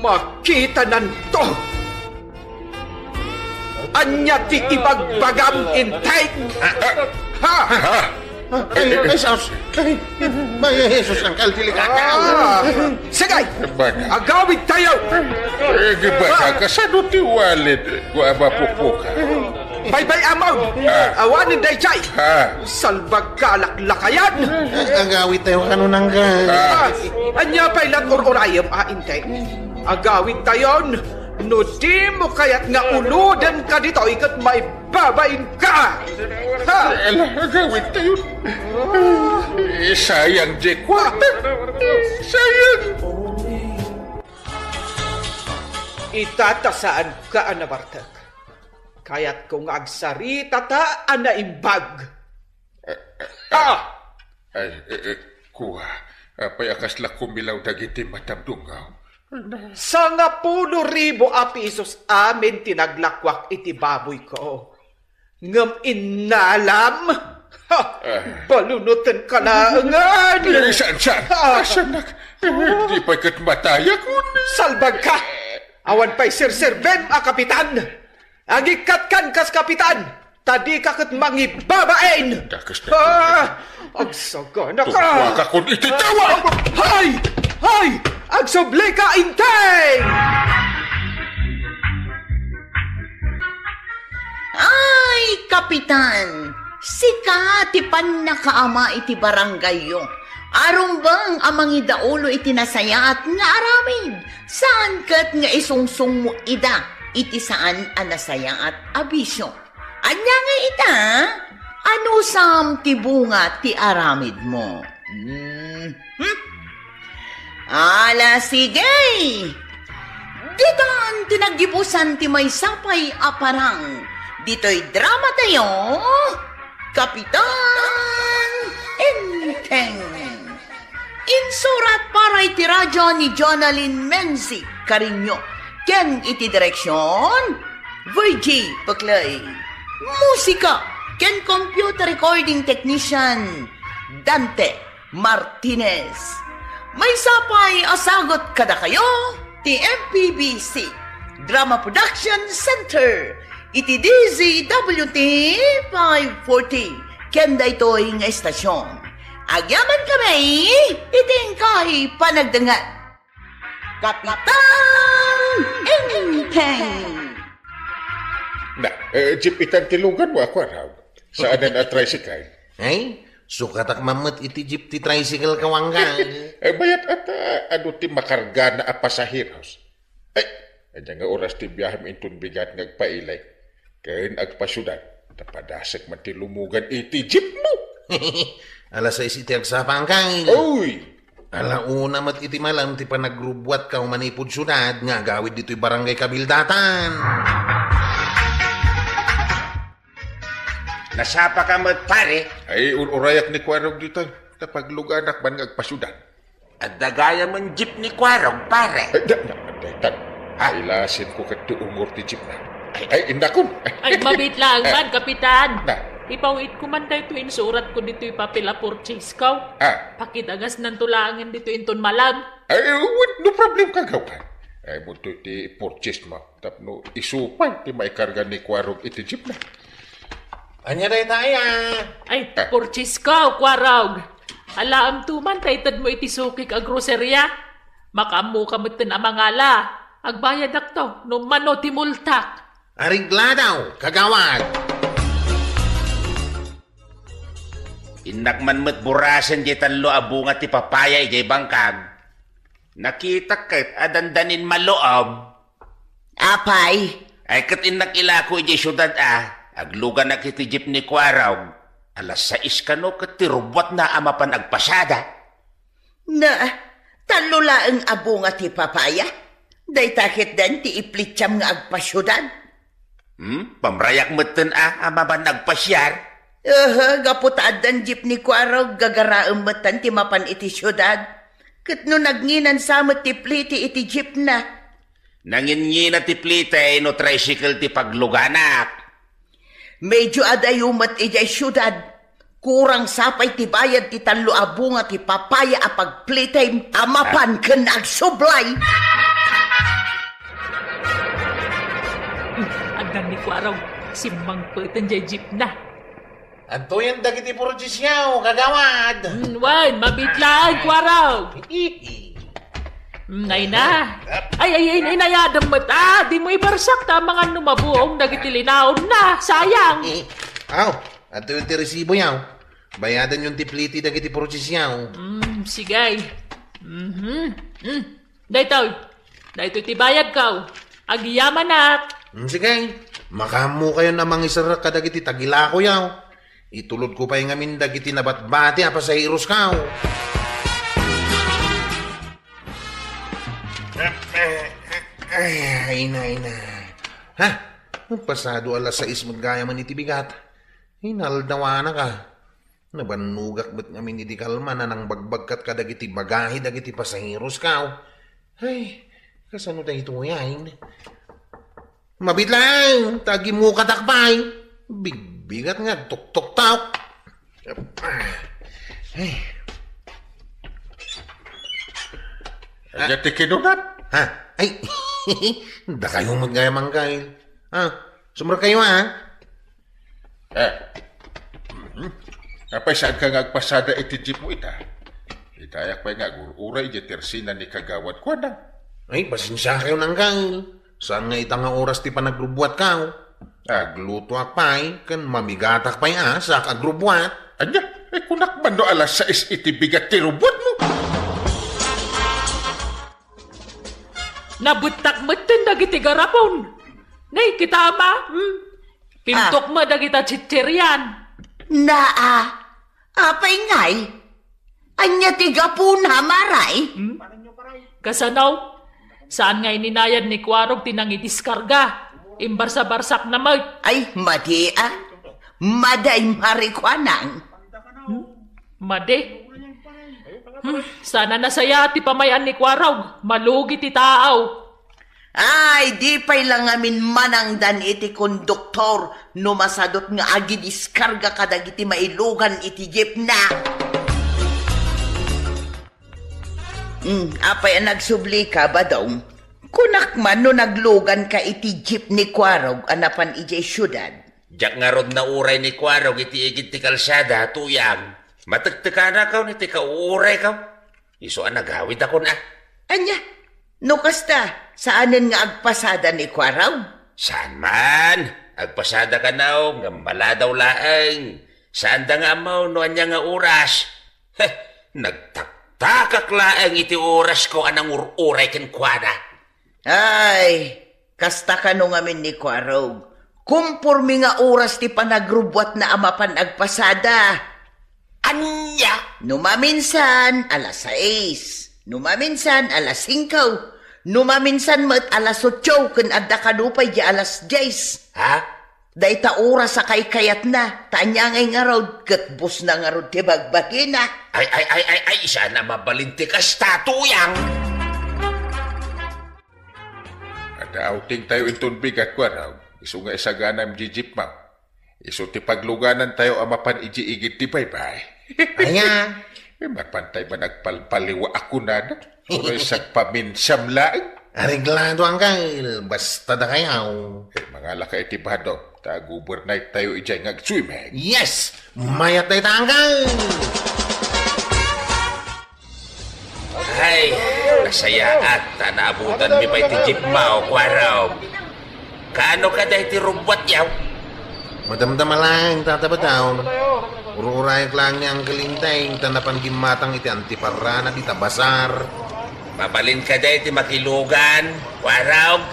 makitananto. Ania ti ibagbagam, Enteng? Ha? Ay, ay, sus. Ay, ay, Jesus, Uncle, delikado. A, sige! Agawidtayo! E, di ba, kasano ti wallet ko a mapukpuka? Baybay-amon! A. Awanen daydiay! A. Salbag ka a laklakayan! Agawidtayo kanon, Uncle. A. Ania pay la ti ur-urayem, a, Enteng? Agawidtayon! No dimo kayat nga ulodenka ditoy ket maibabainka! Ha? Ala, agawidtayon. E, sayang ti kuarta. E, sayang. Ita ta saanka a nabartek. Kayatko nga agsaritata a naimbag. A! Ay, e, e, kua, apay a kasla kumilaw dagiti matam, Dunggaw? Sangapulo ribu a pesos amin ti naglakuak iti baboyko. Ngem innalam, ha, balunotenka laengen. E, saan, saan? A. Saanak? E, di pay ket matayak, un. Salbagka! Awan pay serserbem a kapitan! Agikkat kan kas kapitan, ta dika ket mangibabain! Dakes, dakes. A! Agsagana ka! Tungkuaka kun iti tawa! Hay! Hay! Agsubli ka, Enteng! Ay, Kapitan! Sika ti pannakaama iti barangayyo. Arumbeng a mangidaulo iti nasayaat nga aramid. Saan ket nga isungsongmo ida iti saan a nasayaat a bisio. Ania nga ita? Anusam ti bunga ti aramidmo? Hmm? Hmm? Ala, sige! Ditan ti naggibusan ti maysa pay a parang ditoy drama tayo, Kapitan Enteng. Insurat para iti radyo ni Jonalyn Menzi Cariño ken iti direksion, Virgie Peclay. Musika ken computer recording technician, Dante Martinez. Maysa pay a sagut kadakayo ti M P B C Drama Production Center iti D Z W T five forty ken daytoy nga estasion. Agyamankami iti inkay panagdengngeg. Kapitan Enteng! Na, e, jeep itan ti luganmo a kuarta. Saanen a tricycle? Ay, sukatak man met iti jeep ti tricycle, kuanka. E, bayat ata, adu ti makargana a pasaheros? Ay, ania nga oras ti biahem inton bigat nga agpailay ken agpasiudad? Ta padasek man ti lumugan iti jeepmo. Alas sais iti agsapa, Angkel. Uy! Ala una met iti malam ti panagrubbuatkaw manipud siudad nga agawid ditoy barangay Kabildatan. Nasapaka met, pare? Ay, ur-urayak ni Kuarog ditoy. Ta pagluganak man nga agpasiudad. Adda gayamen jeep ni Kuarog, pare. Ay, da, da, da, da. Ha? Ilasin ko ket ti ungor ti jeep na. Ay. Ay, indakon. Ay, mabit lang man, Kapitan. Na. Ipawit ko man daytoy insurat ko ditoy papel a purchase ko. Ah. Pakidagasnan to laengen ditoy inton malam. Ay, wait, no problem, kagawad. Ay, bunto ti purchase mo. Tapno isu pay ti maikarga ni Kuarog iti jeep na. Ania dayta aya? Ay, ah, purchase ko, Kuarog. Alaem to man ta itedmo iti sukik a groceria. Makaammoka metten a mangala. Agbayadakto no mano ti multak. Areglado, kagawad. Innak man met burasen diay tallo a bunga ti papaya idiay bangkag. Nakitak ket a dandanin maluom. Apay? Ay, ket innak ilako idiay siudad a, agluganak iti jeep ni Kuarog. Alas sais kano ket ti rubbuatna a mapan agpasada. Na, tallo laeng a bunga ti papaya? Dayta ketdin ti iplitiam nga agpasiudad? Hmm? Pamrayak metten a, a mapan agpasiar? Aha, gapu ta addan jeep ni Kuarog, gagaraem metten ti mapan iti siudad. Ket no nagngina sa met ti pliti iti jeep na? Nanginngina ti pliti no tricycle ti pagluganak. Medyo adayo met idiay siudad. Kurang sa pay ti bayad ti tallo a bunga ti papaya a pagplitim a mapan ken agsublay. Addan ni Kuarog, simmangpeten diay jeep na. Adtoyen dagiti purchase-yo, kagawad. Mm, wen, mabit laeng, Kuarog. Mm, ay na. Ay, ay, ay, inayadem met. Ah, dimo ibarsak ta amangan no mabuong dagiti linaon na. Sayang. Aw, adtoyen ti resibo-yo. Bayadanyon ti pliti dagiti purchase-yo. Mm, sige. Mhm. Mm. Daytoy. Daytoy ti bayadko. Agyamanak. Mm, sige. Makaammokayon a mangiserrek kadagiti tagilakoyo. Itulodko pay ngamin dagiti nabatbati a pasaherosko. Ay, ay, na, ay, na. Ha? Nagpasado alas sais met gayamen iti bigat. Inaldawanaka. Nabannogak met ngamin idi kalman a nangbagbagkat kadagiti bagahe dagiti pasaherosko. Ay, kasano daytoy ay? Mabit laeng, ta agimukatak pay. Bigbigat nga agtuktoktok. Ay. Ania ti kinunam? Ha? Ay, dakayo met gayam, Angkel. Ha? Sumrekayo, ha? Eh. Mhm. Apay, saanka nga agpasada iti jeepmo ita? Itayak pay nga agur-uray idiay tersina ni Kagawad Kuanang. Ay, pasensiakayon, Angkel. Saan nga ita nga oras ti panagrubbuatko? Ah. Aglutoak pay, ken mamigatak pay a, saak agrubbuat. Ania? Eh, kunak man no alas sais iti bigat ti rubbuatmo? Nabettak metten dagiti garapon. Nay, kita ma, hmm? Pintok Ah. ma dagita chichirian. Naa, apay ngay? Ania ti gapuna, maray? Hmm? Kasano? Saan nga ininayad ni Kuarog ti nangidiskarga? Imbarsa-barsak na met. Ay, madi, ah. Maday, Mari Kuanang. Hmm? Madi? Hmm, sana nasaya ti pamay-an ni Kuarog. Malugi ti tao. Ay, di pay la ngamin manangdan iti konduktor no masadot nga agidiskarga kadagiti mailugan iti jeepna. Hmm, apay a nagsublika, Badong? Kunak man no nagluganka iti jeep ni Kuarog a napan idiay siudad. Diak ngarud nauray ni Kuarog iti igid ti kalsada, Tuyang. Matektekanakaw iti kauuraykaw. Isu a nagawidakon a. Ania? No kasta, saanen nga agpasada ni Kuarog? Saan man. Agpasada kanaw ngem maladaw laeng. Saanda nga ammo no ania nga oras. Heh, nagtaktakak laeng iti orasko a nangur-uray kenkuana. Ay, kasta kano ngamin ni Kuarog. Kumpormi nga oras ti panagrubbuatna a mapan agpasada. Ania? No maminsan, alas sais. No maminsan, alas singko. No maminsan met, alas otso, ken adda kano pay di alas dies. Ha? Dayta oras a kaykayatna, ta ania ngay ngarud, ket busna ngarud ti bagbagina. Ay, ay, ay, ay, ay, saan a mabalin ti kasta, Tuyang? Adda outing tayo inton bigat, Kuarog. Isu nga isaganam di jeep mo. Isu ti pagluganantayo a mapan idiay igid ti baybay. Ania? Eh, mapantay man agpalpaliwa a kunana. Uray sagpaminsan laeng. Areglado, Angkel. Basta dakayaw. Eh, mangalaka iti bado, ta ag-overnight tayo idiay nga agswimming. Yes! Mayat dayta, Angkel! Ay, nasayaat ta naabutanmi pay ti jeep mo, Kuarog. Kaano kadi ti rubbuat, yaw? Madamdama laeng, Tata Badaw. Ur-urayek laeng ni Angkel Inteng, ta napan gimmatang iti antiparrana dita basar. Mabalin kadi ti makilugan, Kuarog?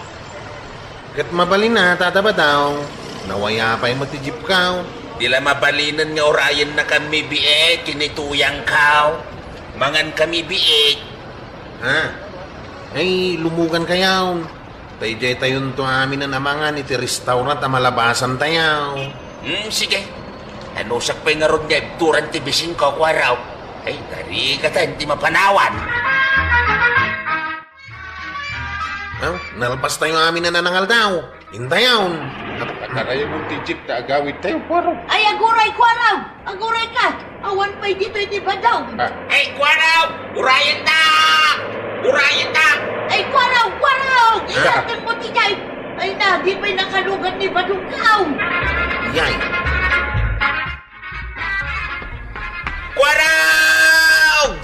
Ket mabalin a, Tata Badaw. Nawaya pay met ti jeep ko. Di la mabalinen nga urayennakanmi biit ken ni Tuyang ko. Mangankami biit. Ha? Ay, lumugankayon. Ta idiay tayonto aminen a mangan iti restaurant a malabasantayo. Hmm, sige. Anusak pay ngarud nga ibturan ti bisin ko, Kuarog. Ay, narigatan ti mapanawan. Ha? Nalpastayo aminen a nangaldaw. Intayon. Patarayamon ti jeep ta agawidtayo, Kuarog. Ay, aguray, Kuarog! Agurayka! Awan pay ditoy ti badaw! Ah. Ay, Kuarog! Urayennak! Urayennak! Ay, Kuarog! Kuarog! Ah. Iyakan mo ti kay! Ay na, di pay nakalugan ni badong kaw! Yay! Kuarog!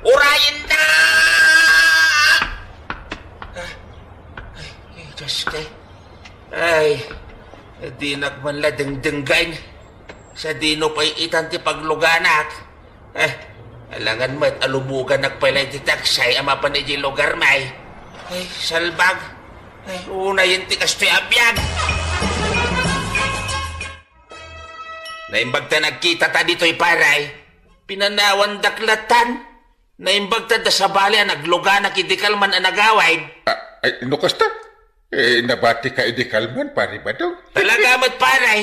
Urayennak! Ah, ay, ay, Diyos ko. Ay, dinak man la dengdenggan. Sadino pay itan ti pagluganak? Eh, alangan met a lumuganak pay la iti taksay a mapan iti lugar may. Ay, salbag. Ay, unayen ti kastoy a biag. Naimbag ta nagkita ta ditoy, pare. Pinanawan daklatan. Naimbag ta da sabali a nagluganak idi kalman a nagawid. Ah, ay, no kasta? Eh, nabati ka idi kalman, pare Badong? Talaga met, pare.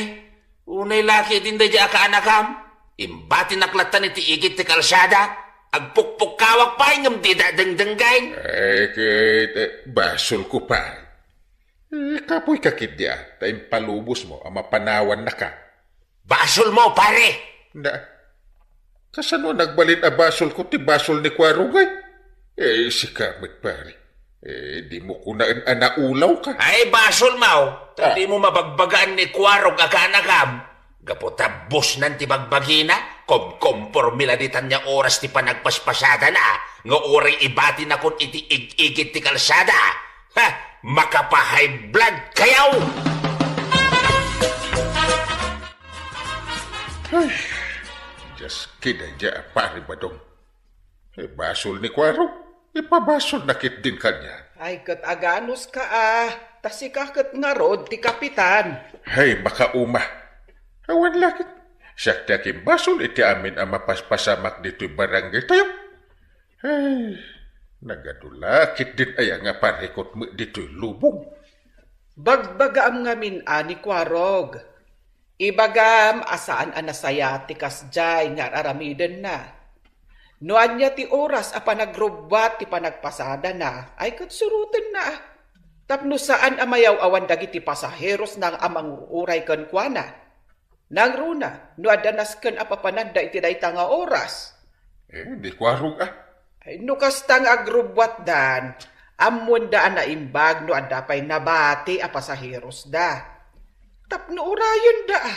Unay laki dinda di akaanakam. Imbatinak latan iti igid ti kalsada. Agpukpukkawak pay ngem dida dengdenggen. Eh, ket, eh, basol ko, pare. Eh, kapoy ka ketdi a, ta impalubos mo a mapanawannaka. Basol mo, pare! Na, kasano nagbalin a basol ko ti basol ni Kuarog ay? Eh, sika met, pare. Eh, di mo kunaen a naulaw ka. Ay, basol mo! Ta Ah. di mo mabagbagaan ni Kuarog a kaanakam. Gapu ta busnan ti bagbagina, komkompormi la ditan nga oras ti panagpaspasadana, nga uray ibatinakon iti ig-igid ti kalsada. Ha! Makapa-high blood kayaw! Ay, just kidding, ya, pare Badong. Eh, basol ni Kuarog. Ipabasolna ketdin kaniak. Ay, ket aganos ka, a. Ta sika ket ngarud ti kapitan. Hay, makauma. Awan la ket. Siak ti akimbasol iti amin a mapaspasamak ditoy barangay tayo. Ay, nagadu la ketdin aya nga parikot met ditoy lubong. Bagbagaam ngamin a ni Kuarog. Ibagam a saan a nasayaat ti kasdiay nga ar-aramidenna. No ania ti oras a panagrubbuat ti panagpasadana, ay ket surotenna, a. Tapno saan a mayaw-awan dagiti pasaherosna a mangur-uray kenkuana. Nangruna, no adda nasken a papananda iti dayta nga oras. Eh, di Kuarog, a. Ay, no kasta nga agrubbuatdan, ammoenda a naimbag no adda pay nabati a pasaherosda. Tapno urayenda, a.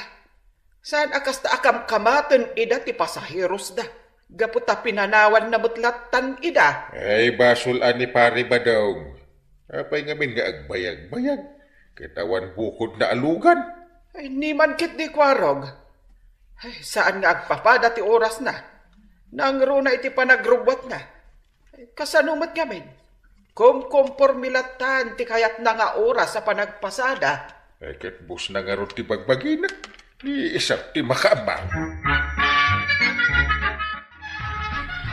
Saan a kasta a kamkamaten ida ti pasaherosda, gapu ta pinanawanna met lattan ida. Ay, basol a ni Pare Badong. Apay ngamin nga agbayagbayag, ket awan bukodna a lugan? Ay, ni man ketdi Kuarog. Ay, saan nga agpapada ti orasna. Nangruna iti panagrubbuatna. Ay, kasano met ngamin? Kumkomporme lattan ti kayatna nga oras a panagpasada. Ay, ket busna ngarud ti bagbagina. Ni isang ti makaamang.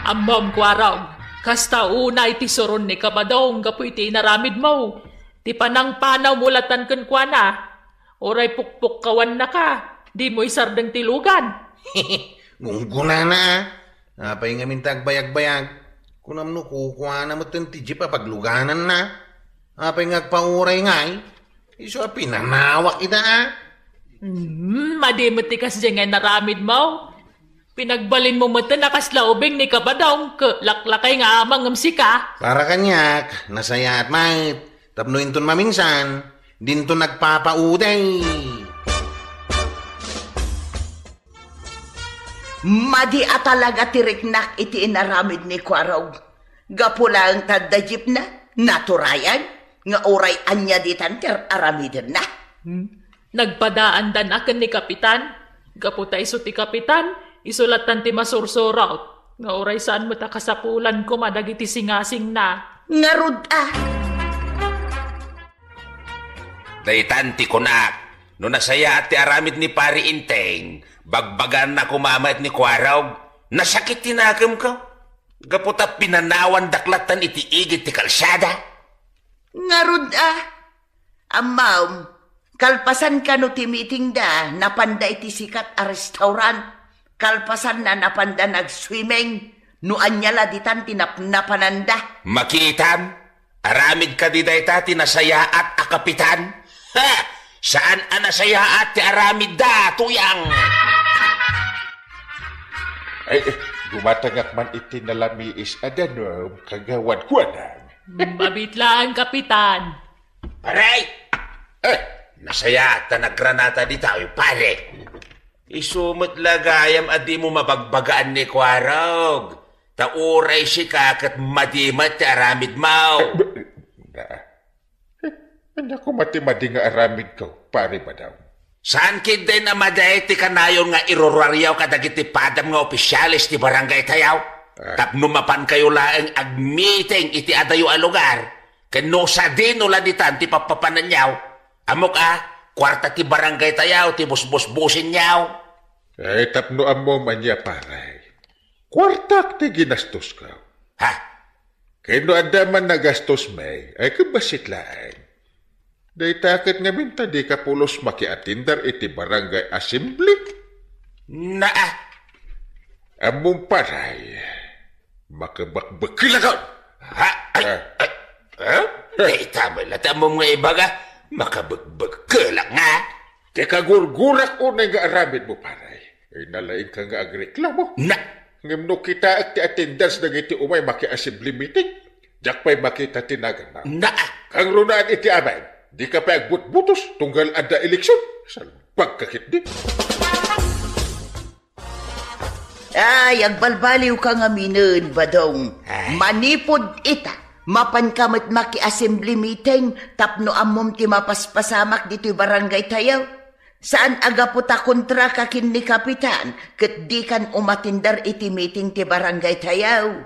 Ammom, Kuarog, kasta unay ti suron ni Kabadong gapu iti inaramidmo. Ti panangpanawmo lattan kenkuana. Uray pukpukkawannaka, dimo isardeng ti lugan. Gunggunana, a. Apay ngamin ta agbayagbayag? Kunam no kukuana metten ti jeep a paglugananna? Apay nga agpauray ngay? Isu a pinanawak ita, a? Hmm, madi met ti kasdiay nga inaramidmo. Pinagbalinmo metten a kasla ubing ni Kabadong, ke laklakay nga amang ngem sika. Para kaniak, nasayaat met. Tapno inton mamingsan, dinto nagpapauday. Madi a talaga ti riknak iti inaramid ni Kuarog. Gapu laeng ta adda jeepna, naturayan, nga uray ania ditan ti ar-aramidenna. Hmm? Nagpadaandan a ken ni Kapitan. Gapu ta isu ti Kapitan, isu lattan ti masursurot. Nga uray saan met a kasapulan koma dagiti singasingna. Ngarud a. Daytan ti kunak, no nasayaat ti aramid ni Pari Inteng, bagbagaanna koma met ni Kuarog, nasakit ti nakemko. Gapu ta pinanawandak lattan iti igid ti kalsada. Ngarud a, ammom, kalpasan kano ti meetingda, napanda iti sikat a restaurant. Kalpasanna, napanda nag-swimming. No ania la ditan ti napnapananda. Makitam, aramid kadi dayta ti nasayaat a kapitan? Ha! Saan a nasayaat ti aramidda, Tuyang? Ay, eh, gumatangak man iti nalamiis a danum, Kagawad Kuanang. Mabitlaan, Kapitan. Pare! Eh, nasayaat ta nagranata dita, oy, pare. Isu met la gayam a dimo mabagbagaan ni Kuarog. Ta uray sika ket madi met ti aramidmo. Eh, ba-, na, eh, ania koma ti madi nga aramidko, Pare Badong? Saan ketdin a madi ti kanayon nga irurariaw kadagiti padam nga opisyales ti barangay tayo? Ah. Tapno mapankayo laeng agmiting iti adayo a lugar, ken no sadino la ditan ti pappapananyo. Ammok a, kuarta ti barangay tayo ti busbusbusinyo. Eh, tapno ammom ania, pare. Kuartak ti ginastosko. Ha? Ken no adda man nagastos met, ay ket bassit laeng. Dayta ket ngamin ta dika pulos makiatender iti barangay assembly. Naa. Ammom, pare, makabekbekkelakon. Ha? Ay, ah, ay, ha? Eh. Dayta met la ti ammom nga ibaga, makabekbekkelak nga. Ti kagurgurak unay nga aramidmo, pare. Ay, nalaingka nga agreklamo. Na. Ngem no kitaek ti attendance dagiti umay maki-assembly meeting, diak pay makita ti naganna. Na. Kangrunaan iti amin, dika pay agbutbutos tunggal adda eleksyon. Salbagka ketdi. Ay, agbalbaliwka ngaminen, Badong. Ay. Manipud ita, mapanka met maki-assembly meeting tapno ammom ti mapaspasamak ditoy barangay tayo. Saan a gapu ta kontraka ken ni Kapitan ket dikan umatender iti meeting ti barangay tayo.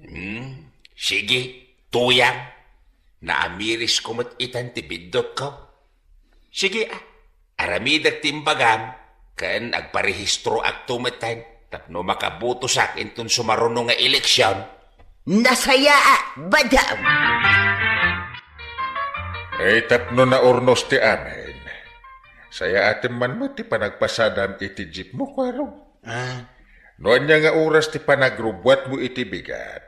Hmm, sige, Tuyang. Naamirisko met itan ti biddutko. Sige, a, aramidek ti imbagam, ken agparehistroakto metten tapno makabotosak inton sumaruno nga eleksyon. Nasayaat, Badong. Ay, tapno naurnos ti amin, sayaatem man met ti panagpasadam iti jeepmo, Kuarog. Ah. No ania nga oras ti panagrubbuatmo iti bigat,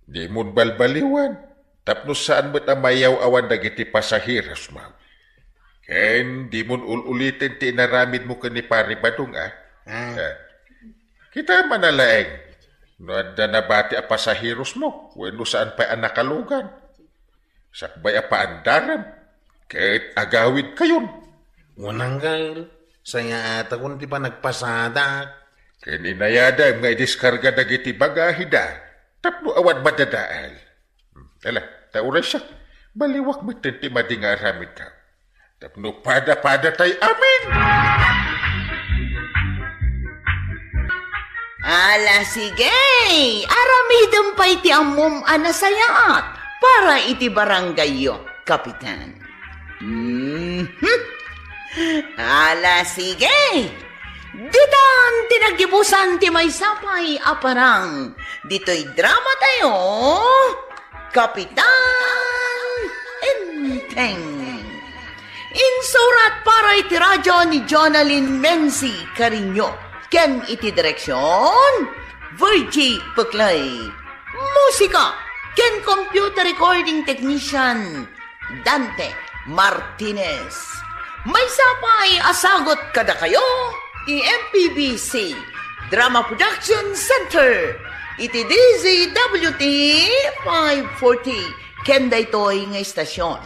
dimon balbaliwan, tapno saan met a mayaw-awan dagiti pasahirosmo. Ken dimon ul-uliten ti inaramidmo ken ni Pare Badong, a. Ah. Eh, kita man a laeng, no adda nabati a pasahirosmo, wenno saan pay a nakalugan. Sakbay a paandarem, ket agawidkayon. Unanggal, sayaatakon ti panagpasadak. Ken inayadem nga idiskarga dagiti bagahida tapno awan madadael. Ala, ta uray siak, baliwak metten ti madi nga aramidko. Tapno pada-pada tay amin. Ala, sige, aramidem pay ti ammom a nasayaat. para iti barangayyo, Kapitan. Mhm. Ala, sige. Ditan ti naggibusan ti maysa pay a parang ditoy drama tayo, Kapitan Enteng. Insurat para iti radyo ni Jonalyn Menzi Cariño ken iti direksyon, Virgie Peclay. Musika ken computer recording technician, Dante Martinez. Maysa pay a sagut kadakayo ti M P B C Drama Production Center iti D Z W T five forty ken daytoy nga istasyon.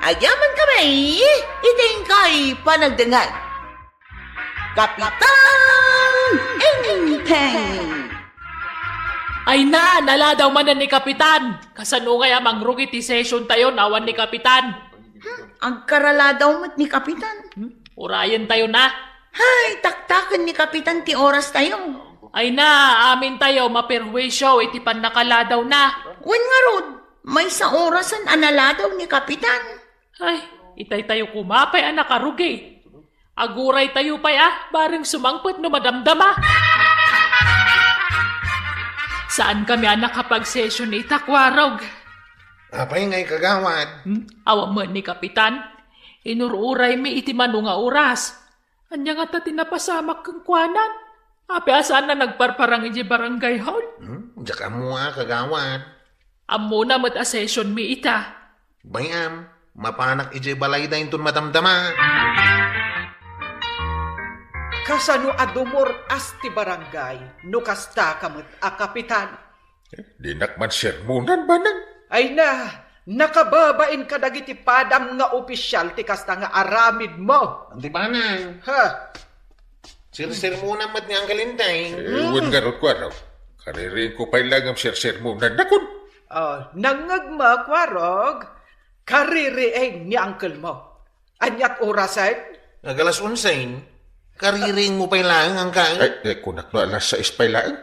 Agyaman kami iti inkay panagdengngeg. Kapitan Enteng. Ay na, naladaw manen ni Kapitan. Kasano ngay a mangrugi ti session tayo awan ni Kapitan? Hmm, agkaraladaw met ni Kapitan. Hmm? Urayen tayo na. Hay, taktaken ni Kapitan ti oras tayo. Ay na, amin tayo maperwisyo iti pannakaladaw na. Wen ngarud, maysa orasen a naladaw ni Kapitan. Ay, itay tayo koma pay a nakarugi. Aguray tayo pay a, bareng sumangpet no madamdama. Saan kami a nakapag-session ita, Kuarog? Apay ngay, kagawad? Hmm? Awan met ni Kapitan. Inur-uraymi iti mano nga oras. Ania ngata ti napasamak kenkuana? Apay a saan a nagparparang idiay barangay hall? Hmm? Diak ammo a, kagawad. Ammona met a sessionmi ita. Bay-am, mapanak idiay balayda inton madamdama. Kasano a dumur-as ti barangay no kasta ka met a kapitan? Eh, dinak man sermonan, Banang. Ay na, nakababain kadagiti padam nga opisial ti kasta nga aramidmo. Anti Banang. Ha? Sersermonan met ni Uncle Enteng. Eh, wen ngarud, Kuarog. Kaririingko pay laeng a sersermonannakon. Oh, nangngegmo, Kuarog. Kaririing ni uncle mo. Aniat orasen? Ag alas onse. Kaririingmo pay laeng, Uncle. Ay, eh, kunak no alas sais pay laeng.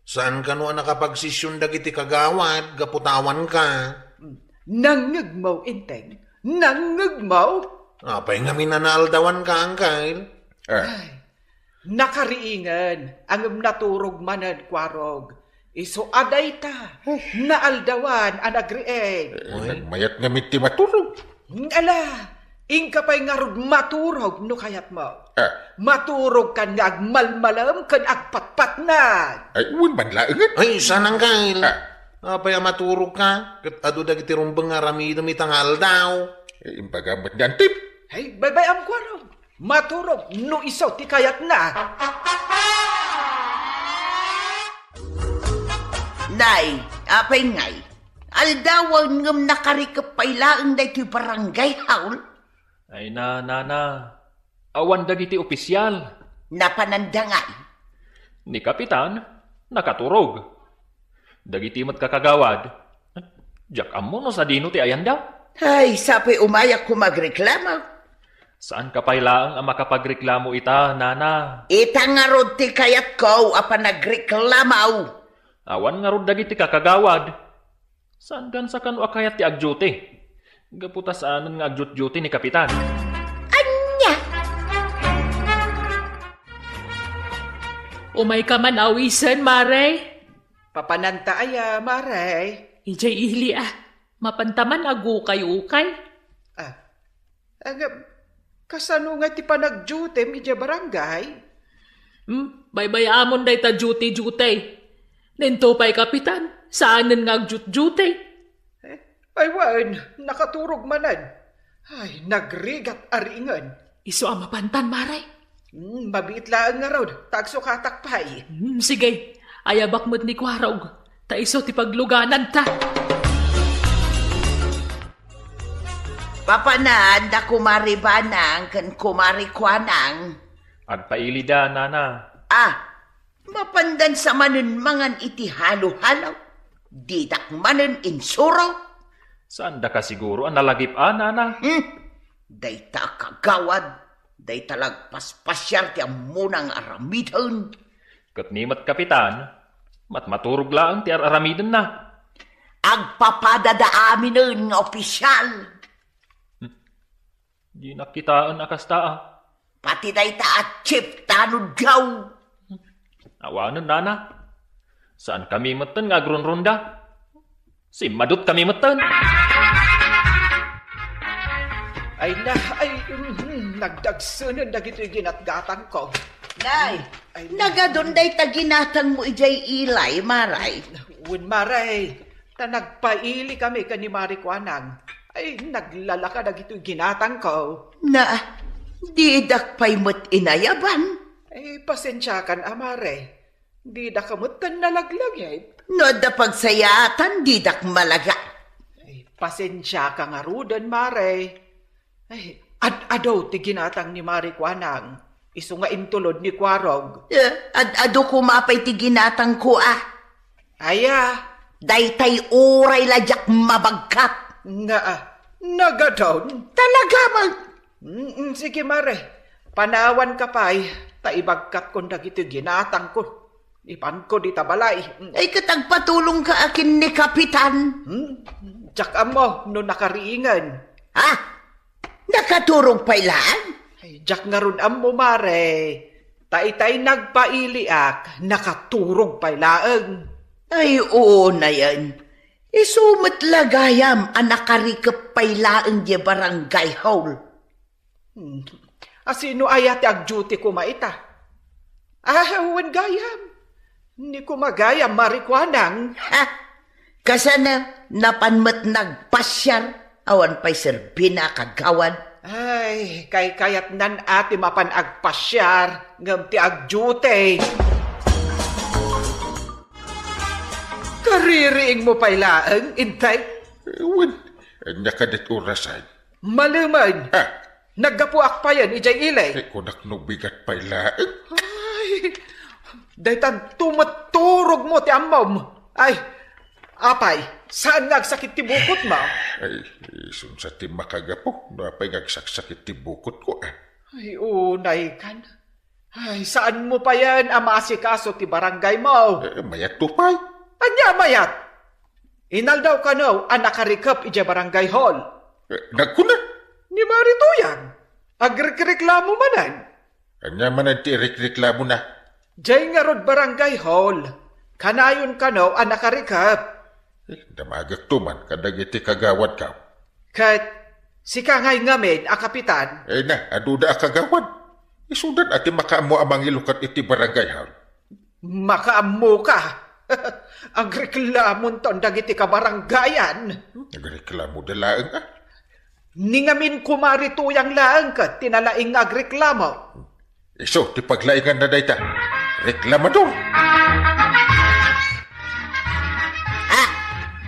Saan kano a nakapagsession dagiti kagawad gapu ta awanka? Nangngegmo, Enteng. Nangngegmo? Apay ngamin a naaldawanka, Uncle? Ah. Ay, nakariingen, ngem naturog manen, Kuarog. Isu a dayta, naaldawan a nagriing. Eh, nagmayat ngamin ti maturog. Ala, inka pay ngarud maturog no kayatmo. Ah. Maturogkan nga agmalmalem ken agpatpatnag. Ay, wen man laengen. Ay, saan, Uncle? Ah. Apay a maturogka? Ket adu dagiti rumbeng nga aramidem ita nga aldaw. Eh, imbagam met ni Antip. Ay, baybay-am, Kuarog. Maturog no isu ti kayatna. Nay, apay ngay? Aldawen ngem nakarikep pay laeng daytoy barangay hall? Ay na, nana, awan dagiti opisial. Napananda ngay? Ni Kapitan, nakaturog. Dagiti met kakagawad, diak ammo no sadino ti ayanda. Ay, sapay umayak ko magreklamo. Saanka pay laeng a makapagreklamo ita, nana. Ita ngarud ti kayatko a panagreklamo. Awan ngarud dagiti kakagawad. Saan gansa kano a kayat ti agduty? Gapu ta saanen nga agduty ni Kapitan. Ania? Umayka man awisen, Mare. Papananta aya, Mare? Idiay ili, ah. Mapanta man agukay-ukay. Ah, Ngem, kasano nga ti panagdutim idiay barangay? Hmm, baybay-amon dayta duty-duty. Ninto pay, Kapitan, saanen nga agduty-duty. Eh, ay wen, nakaturog manen. Ay, nagrigat a riingen. Isu a mapantan, Mare. Hmm, mabiit laeng ngarud, ta agsukatak pay. Hmm, sige, ayabak met ni Kuarog, ta isu ti paglugananta. Papananda Kumare Banang ken Kumare Kuanang. Agpailida, nana. Ah, mapandan sa manen mangan iti halo-halo. Didak manen insuro. Saan da ka siguro a nalagip a, nana? Hmm. Dayta a kagawad, dayta lagpaspasiar ti ammona nga aramiden. Ket ni met Kapitan, matmaturog laeng ti ar-aramidenna. agpapadada aminen nga opisyal. Dinak kitaen a kasta, a. Pati dayta a chief tanod diaw. Awanen, nana. Saan kami metten nga agrunrunda. Simmadut kami metten. Ay na, ay, mhm, nagdagsenen dagitoy ginatgatangko. Nay, Ay, nagadun dayta ginatangmo idiay ilay, maray. Wen, maray, ta nagpaili kami ken ni Mari Kuanang. Ay, naglalaka dagitoy ginatangko. Na, didak pay met inayaban. Ay, pasensiakan a, maray. Didak metten nalaglagip. No adda pagsayaatan, didak malaga. Ay, pasensiaka ngaruden, maray. Ay, ad-ado ti ginatang ni Mari Kuanang. Isu nga intulod ni Kuarog. Eh, ad-ado koma pay ti ginatangko, a. Aya? Daytay uray la diak mabagkat. Nga, a, nagadun? Talaga man. Mm, mm, sige, mare. Panawanka pay, ta ibagkatkon dagiti ginatangko. Ipanko dita balay. Mm. Ay, ket agpatulongka a ken ni Kapitan. Hmm? Diak ammo no nakariingen. Ha? Nakaturog pay laeng? Ay, diak ngarud ammo, mare. Ta itay nagpailiak, nakaturog pay laeng. Ay, oo nayen. Isu met la gayam a nakarikep pay laeng diay barangay hall. Hmm. A, sino aya ti agduty koma ita? Ah, wen gayam. Ni koma gayam, Mari Kuanang. Ha? Kasano, napan met nagpasiar, awan pay serbina a kagawad. Ay, kaykayatnan a ti mapan agpasiar, ngem ti agduty. Kaririingmo pay laeng, intay? Wen, ania kadi ti orasan? Malemen. Ha? Naggapuak payen idiay ili. Ay, kunak no bigat pay laeng. Ay, daytan tumeturogmo ti ammom. Ay, apay, saan nga agsakit ti bukotmo? Ay, isun sa ti makagapu, no apay nga agsaksakit ti bukotko, a. Ay, unay kan. Ay, saanmo payen a maasikaso ti barangaymo? Eh, mayatto pay. Ania mayat? Inaldaw kano a nakarikep idiay barangay hall. Eh, nagkuna? Ni Mari Tuyang. Agrekreklamo manen. Ania manen ti irekreklamona? Diay ngarud barangay hall. Kanayon kano a nakarikep. Eh, damagekto man kadagiti kagawadko. Ket sika ngay ngamin a kapitan? Eh, na, aduda a kagawad. Isudan a ti makaammo a mangilukat iti barangay hall. Makaammoka. Agreklamonton dagiti kabarangayan. Agreklamo da laeng, a. Ni ngamin kumari Tuyang laeng ket ti nalaing nga agreklamo. Isu ti paglainganna dayta. Reklamador! Ah!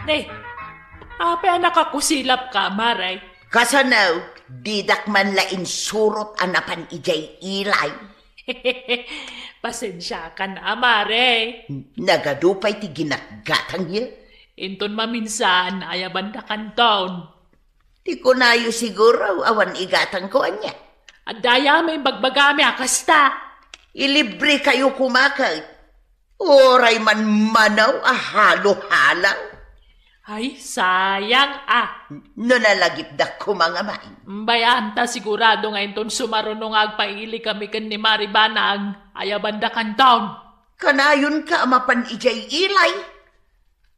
Ne, apay a nakakusilapka, mare? Kasano, didak man la insurot a napan idiay ilay? Pasensiakan a, mare. Nagadu pay ti ginatgatangyo. Inton maminsan, ayabandakanton. Ti kunayo siguro, awan igatangko, ania? Adda aya met ibagbagami a kasta. Ilibrekayo koma ket. Uray man manaw a halo-halaw. Ay, sayang a. No nalagipdak koma nga main. Bayam ta sigurado nga inton sumaruno nga agpaili kami ken ni Mari Banang, ayabandakanton. Kanayonka a mapan idiay ilay?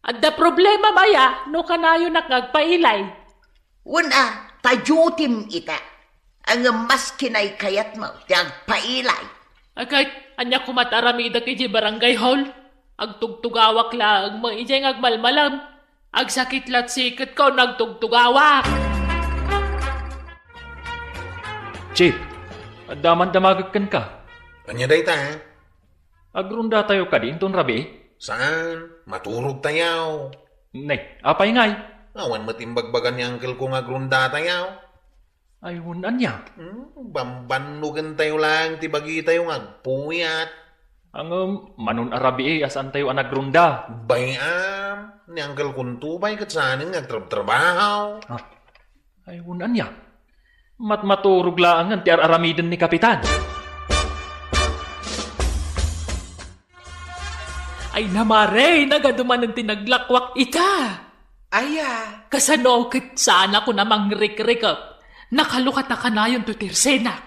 Adda problema baya no kanayonak nga agpailay? Wen a, ta dutim ita. Ngem maski naykayatmo ti agpailay. Agay, ania koma ti aramidek idiay barangay hall? Agtugtugawak laeng met idiay nga agmalmalem. Agsakit la ti siketko no agtugtugawak. Chief, adda man damagek kenka. Ania dayta? Agrundatayo kadi inton rabii? Saan, maturogtayo. Nay, apay ngay? Awan met imbagbaga ni uncleko nga agrundatayo. Ay, wen ania? Hmm, bambannogentayo laeng ti bagitayo nga agpuyat. Ngem, manon a rabii a saantayo a nagrunda? Bay-am, ni unclekonto bay ket saanen nga agtrabtrabaho. Ah, ay, wen ania? Matmaturog laengen ti ar-aramiden ni Kapitan. Ay, namare, nagadu manen ti naglakwak ita. Aya. Kasano ket saan a kuna mangrikrikep? Nakalukata kanayon to ti ersenak.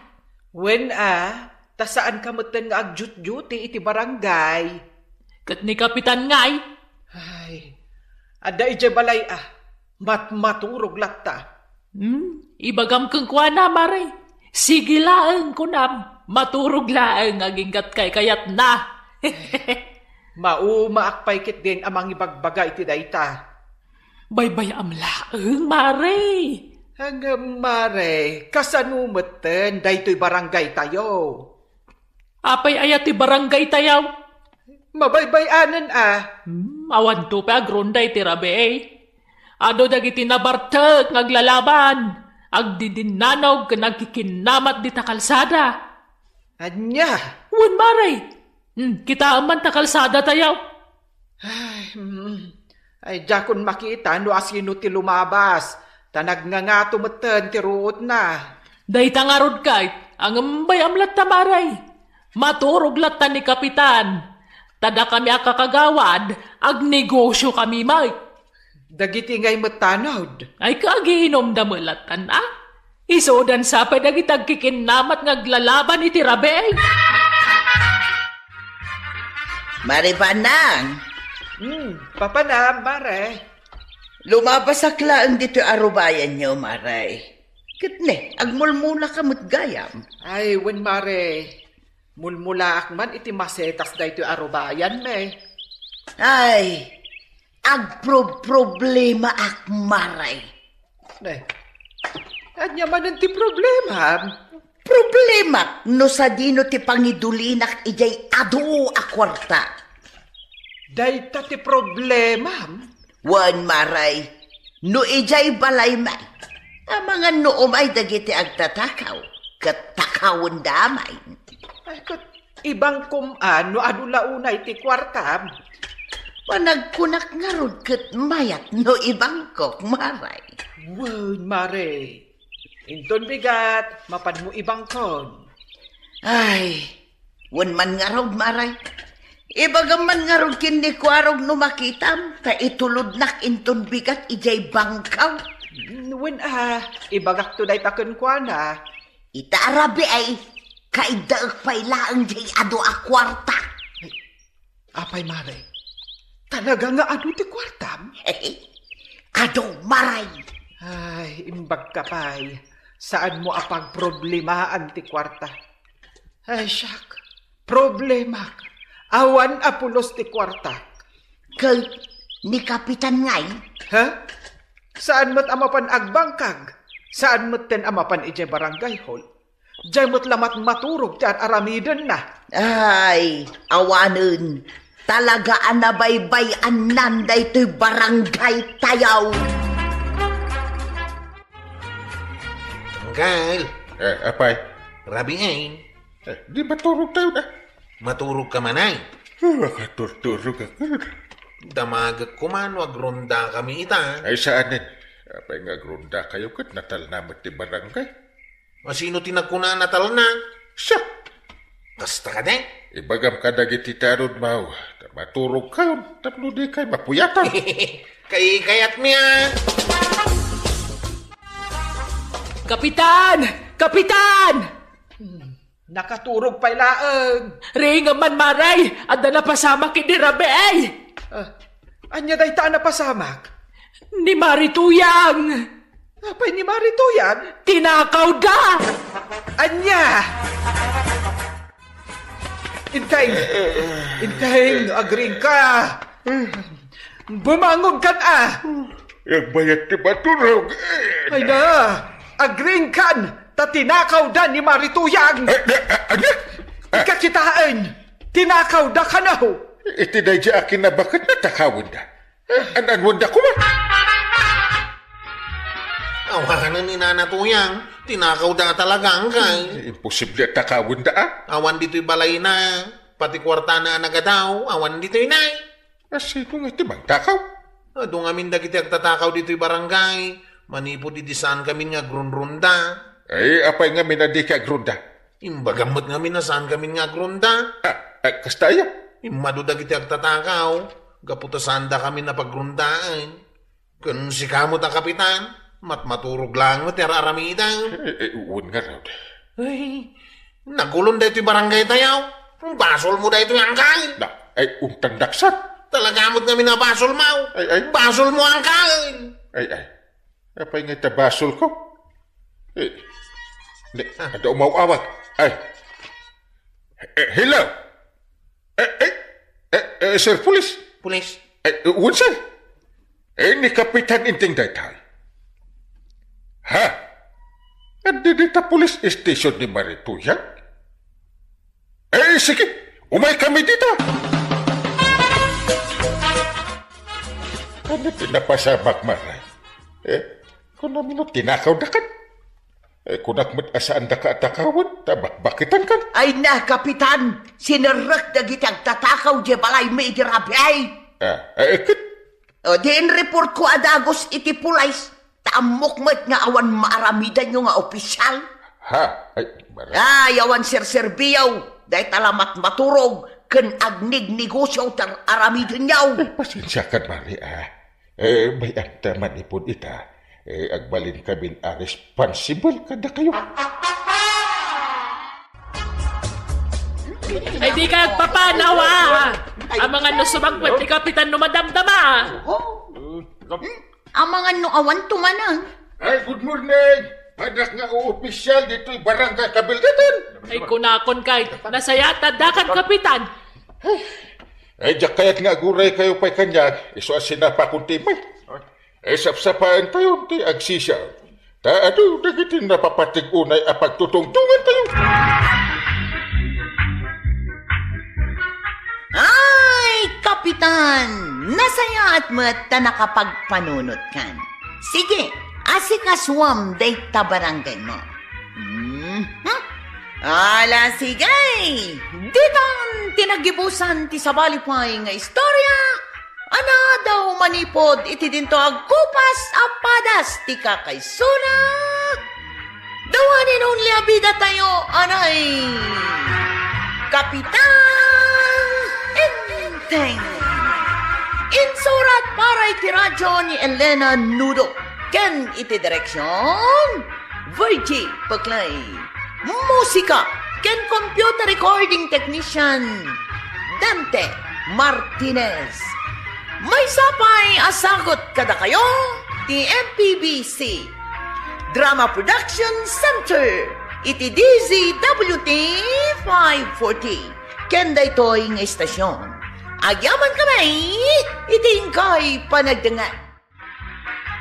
Wen a, ta saanka metten nga agjutjuti iti barangay. Ket ni Kapitan ngay? Ay, adda idiay balay a, matmaturog latta. Hmm, ibagam kenkuana, Mare. Sige laeng, kunam, maturog laeng aginggat kaykayatna. Maumaak pay ketdin a mangibagbaga iti dayta. Baybay-am laeng, Mare. Ngem, Mare, kasano metten daytoy barangay tayo? Apay aya ti barangay tayo? Mabaybay-anen a. Hmm, awanto pay agronda iti rabii. Adu dagiti nabartek nga aglalaban, agdidinnanog ken agkikinnamat dita kalsada. Ania? Wen, Mare. Hmm, kitaem man ta kalsada tayo. Ay, mm. Ay, diakon makita no asino ti lumabas, ta nagngangato metten ti ruotna. Dayta ngarud kay, ngem bay-am latta, Mare. Maturog latta ni Kapitan. Ta dakami a kakagawad, agnegosio kami, Mike. Dagiti ngay met tanod? Ay, kaagiinomda met lattan, a? Isudan sa pay dagiti agkikinnamat nga aglalaban iti rabii. Mare Panang! Hmm, papanam, Mare. Lumabasak laeng ditoy arubayanyo, Mare. Ket ne, agmulmulaka met gayam. Ay, wen, Mare. Mulmulaak man iti masetas daytoy arubayanmi. Ay, agproproblemaak, Mare. Ne, ania manen ti problemam? Problemak no sadino ti pangidulinak idiay adu a kuarta. Dayta ti problemam? Wen, Mare, no idiay balaymi, amangan no umay dagiti agtatakaw, ket takawendamay. Ay, ket ibangkom a no adu la unay ti kuartam? Panagkunak ngarud ket mayat no ibangkok, Mare. Wen, Mare. Inton bigat, mapanmo ibangkon. Ay, wen man ngarud, Mare. Ibagam man ngarud ken ni Kuarog no makitam, ta itulodnak inton bigat idiay bangkaw. Wen a, ibagakto dayta kenkuana. Ita a rabii, kaiddaek pay laeng diay adu a kuarta. Apay, Mare? Talaga nga adu ti kuartam? Adu, Mare. Ay, imbagka pay. Saanmo a pagproblemaan ti kuarta. Ay, siak. Problemak. Awan a pulos ti kuartak. Ket ni Kapitan ngay? Ha? Saan met a mapan agbangkag? Saan metten a mapan idiay barangay hall? Diay met la matmaturog ti ar-aramidenna. Ay, awanen. Talaga a nabaybay-annan daytoy barangay tayaw. Angkel! Eh, apay? Rabiin. Eh, di maturog tayo na. Maturog ka man ay? Eh, makaturturog ako. Damagek koma no agronda kami ita. Ay, saanen? Apay nga agronda kayo ket natalna met ti barangay? Asino ti nagkuna a natalna? Siya! Kasta ka, de? Ibagam kadagiti tanod, Maw, ta maturog kayon tapno di kay mapuyatan. Kay kayat mi, ah! Kapitan! Kapitan! Hmm, nakaturog pay laeng. Ringam man, Maray! Adda napasamak idi rabii! Ah, ania dayta a napasamak? Ni Mari Tuyang! Apay ni Mari Tuyang? Tinakawda! Ania? Inteng! Inteng, agriingka! Bumangon kan a! Agbayat ti maturog. Ay na! Agriingkan! Ta tinakawda ni Mari Tuyang! Eh, eh, eh, ania? Ikakitaan! Tinakawda kano! Iti daydi a kinabaket natakawenda. An-anwenda koma? Awanen ni Nana Tuyang, tinakawda talaga, angkay. Imposible a takawenda, ah. Awan ditoy balayna, pati kuartana a nagadaw, awan ditoy nay. Asino nga iti mangtakaw? Adu ngamin dagiti agtatakaw ditoy barangay, manipud idi saan kami nga agrunrunda. Ay, apay ngamin a dika agrunda? Imbagam met ngamin a saan kami nga agrunda. Ah, ah, kasta aya? Immadu dagiti agtatakaw, gapu ta saanda kami a pagrundaen. Ken sika met a kapitan, matmaturog laeng met ti ar-aramidem. Eh, eh, wen ngarud. Ay, nagulon daytoy barangay tayo. Basolmo daytoy, angkel. Na, ay, untang daksan. Talaga met ngamin a basolmo. Ay, ay. Basolmo, angkel. Ay, ay. Apay nga ita basolko? Eh, ne, ada umaw-awag. Ay. Eh, hello? Eh, eh, eh, eh, Sir Police? Police? Eh, eh, wen, sir? Eh, ni Kapitan Enteng daytay. Ha? Adda dita police station ni Marituyan? Eh, sige, umay kami dita. Ano ti napasamak, Maray? Eh, kunam no tinakaw dakan? Eh, kunak met a saandaka a takawen, ta bakbaketankan. Ay na, Kapitan! Sinerrek dagiti agtatakaw diay balaymi idi rabii. Ah, eh, ket? O, di inreportko a dagus iti pulis, ta ammok met nga awan maaramidanyo nga opisial. Ha? Ay, mara- Ay, awan serserbiyo, dayta la matmaturog ken agnegnegosio ti ar-aramidenyo. Eh, pasensiakan, Mari, ah. Eh, bay-am ta manipud ita, eh, agbalinkamin a responsible kadakayo. Ay, di ka agpapanaw, ah. Amangan no sumangpet ti kapitan no madamdama. Amangan no awan tumanan. Ay, good morning. Hadak nga opisyal ditoy barangay Kabildatan. Ay, kunakon kay, nasayaat a dakan, kapitan. Ay, diak kayat nga aguray kayo pay kaniak, isu a sinapakon ti may. Eh, sapsapaentayon ti agsisiaw. Ta adu dagiti napapatig unay a pagtutungtongantayo. Ay, Kapitan! Nasayaat met ta nakapagpanunotkan. Sige, asikasuam dayta barangaymo. Mhm. Ala, sige! Ditan ti nagibusan ti sabali pay nga istorya, a naadaw manipud iti dinto agkupas a padas ti kakaisuna, the one and only a bidatayo, anay, Kapitan Enteng. Insurat para iti radyo ni Elena Nudo ken iti direksyon, Virgie Paclay. Musika ken computer recording technician, Dante Martinez. Maysa pay a sagut kadakayo ti M P B C Drama Production Center iti D Z W T five forty. Ken daytoy nga istasyon, agyaman kami iti inkay panagdengngeg.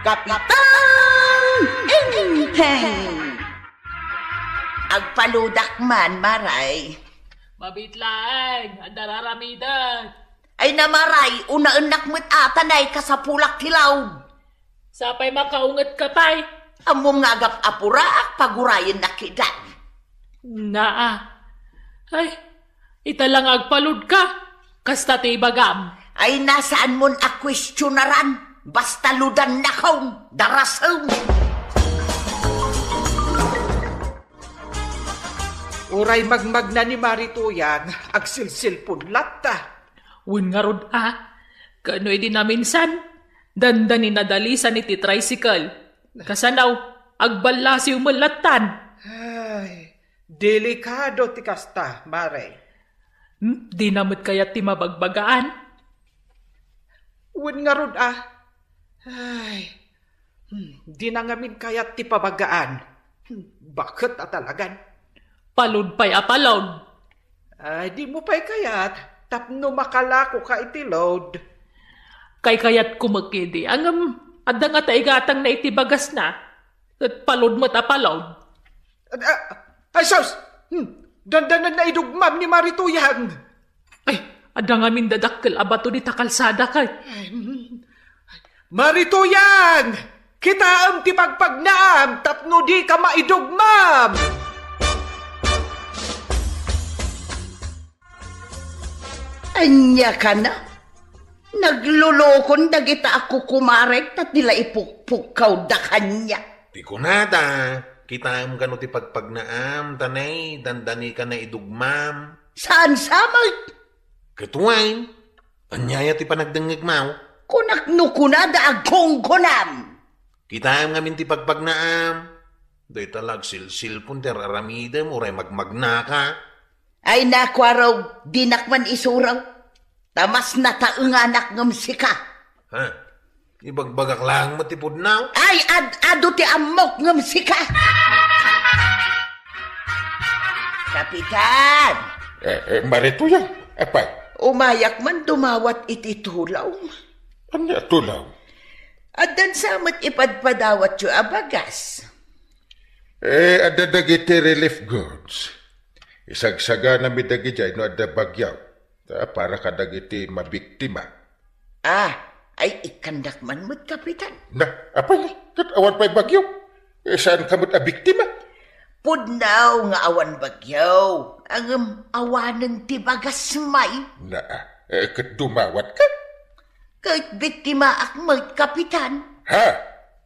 Kapitan Enteng! Agpaludak man, Maray. Mabiit laeng, adda ar-aramidek. Ay na, Maray, unaennak met a ta naikasapulak ti laud. Sapay makaunget ka pay. Ammom nga agap-apuraak, pagurayennak kida. Naa. Ay, ita la nga agpalud ka. Kasta ti ibagam. Ay, na, saanmon a kuestionaran. Basta ludannakon, darasem. Uray magmagna ni Mari Tuyang, agsilsilpon latta. Wen ngarud a, kano idi naminsan, dandani nadalisan iti tricycle. Kasano, agballasiw met lattan. Ay, delikado ti kasta, Mare. Hmm, dina met kayat ti mabagbagaan? Wen ngarud a. Ay, hmm, dina ngamin kayat ti pabagaan. Hmm, baket a talagan. Palud pay a palud. Ay, dimo pay kayat tapno makalakoka iti load. Kaykayatko met idi, ngem adda ngata igatangna iti bagasna, ket palud met a palud. Ah, ay, sus! Hmm, dandanan na idugmam ni Mari Tuyang. Ay, adda ngamin dadakkel a bato dita kalsada kay. Ay, hmm. Mari Tuyang! Kitaem ti pagpagnaam tapno dika maidugmam! Ania kana? Naglulukon dagita a kukumarek ta ti la ipukpukkawda kaniak. Ti kunada, kitaem kano ti pagpagnaam, ta nay, dandanika na idugmam. Saan sa met? Ket wen, aniaya ti panagdengngegmo? Kunak no kunada, agkungkunam. Kitaem ngamin ti pagpagnaam. Dayta la agsilsilpon ti ar-aramidem, uray magmagnaka. Ay, nakuaraw, dinak man isuraw. Ta mas nataenganak ngem sika. Ha? Ibagbagak laeng met ti pudnaw? Ay, ad-adu ti ammok ngem sika. Kapitan! Eh, eh, Mare Tuyang, apay? Umayak man dumawat iti tulawm. Ania tulawm? Addan sa met ipadpadawatyo a bagas. Eh, adda dagiti relief goods. Isagsaganami dagidiay no adda bagyo. Ta para kadagiti mabiktima. Ah, ay ikkandak man met, Kapitan. Na, apay, ket awan pay bagyo? Eh, saan ka met a biktima? Pudnaw nga awan bagyo. Ngem awanen ti bagas may. Na, eh, ket dumawat ka? Ket biktimaak met, Kapitan. Ha?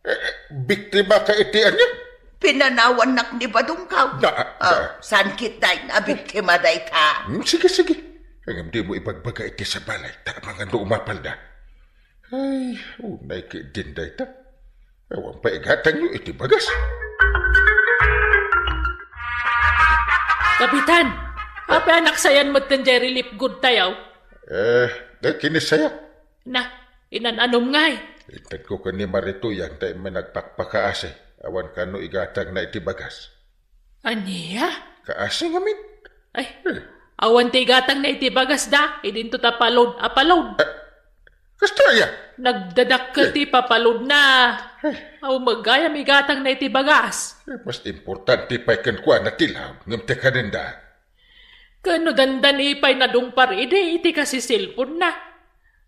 Eh, eh, biktima ka iti ania? Pinanawannak ni Badongkaw. Na, ah, na. Saan ketdin a biktima dayta? Hmm, sige, sige. Ngem dimo ibagbaga iti sabali, ta amangan no umapalda. Ay, unay ketdin dayta. Awan pay igatangyo iti bagas. Kapitan, apay a naksayan metten jay relief good tayo? Eh, eh, kinisaya. Na, inan-anom ngay? Intedko ken ni Mare Tuyang ta immay nagpakpakaasi. Awan kano igatangna iti bagas. Ania? Kaasi ngamin. Ay, eh, awan ti igatangna iti bagas da. Idinto ta palod a palod. Eh, kasta aya? Nagdadakkel ti papalodna. Eh. Aw, magayam igatangna iti bagas. Eh, mas importante pay kenkuana ti law, ngem ti kanenda. Ken no dandani pay nadungpar idi iti kasisilponna.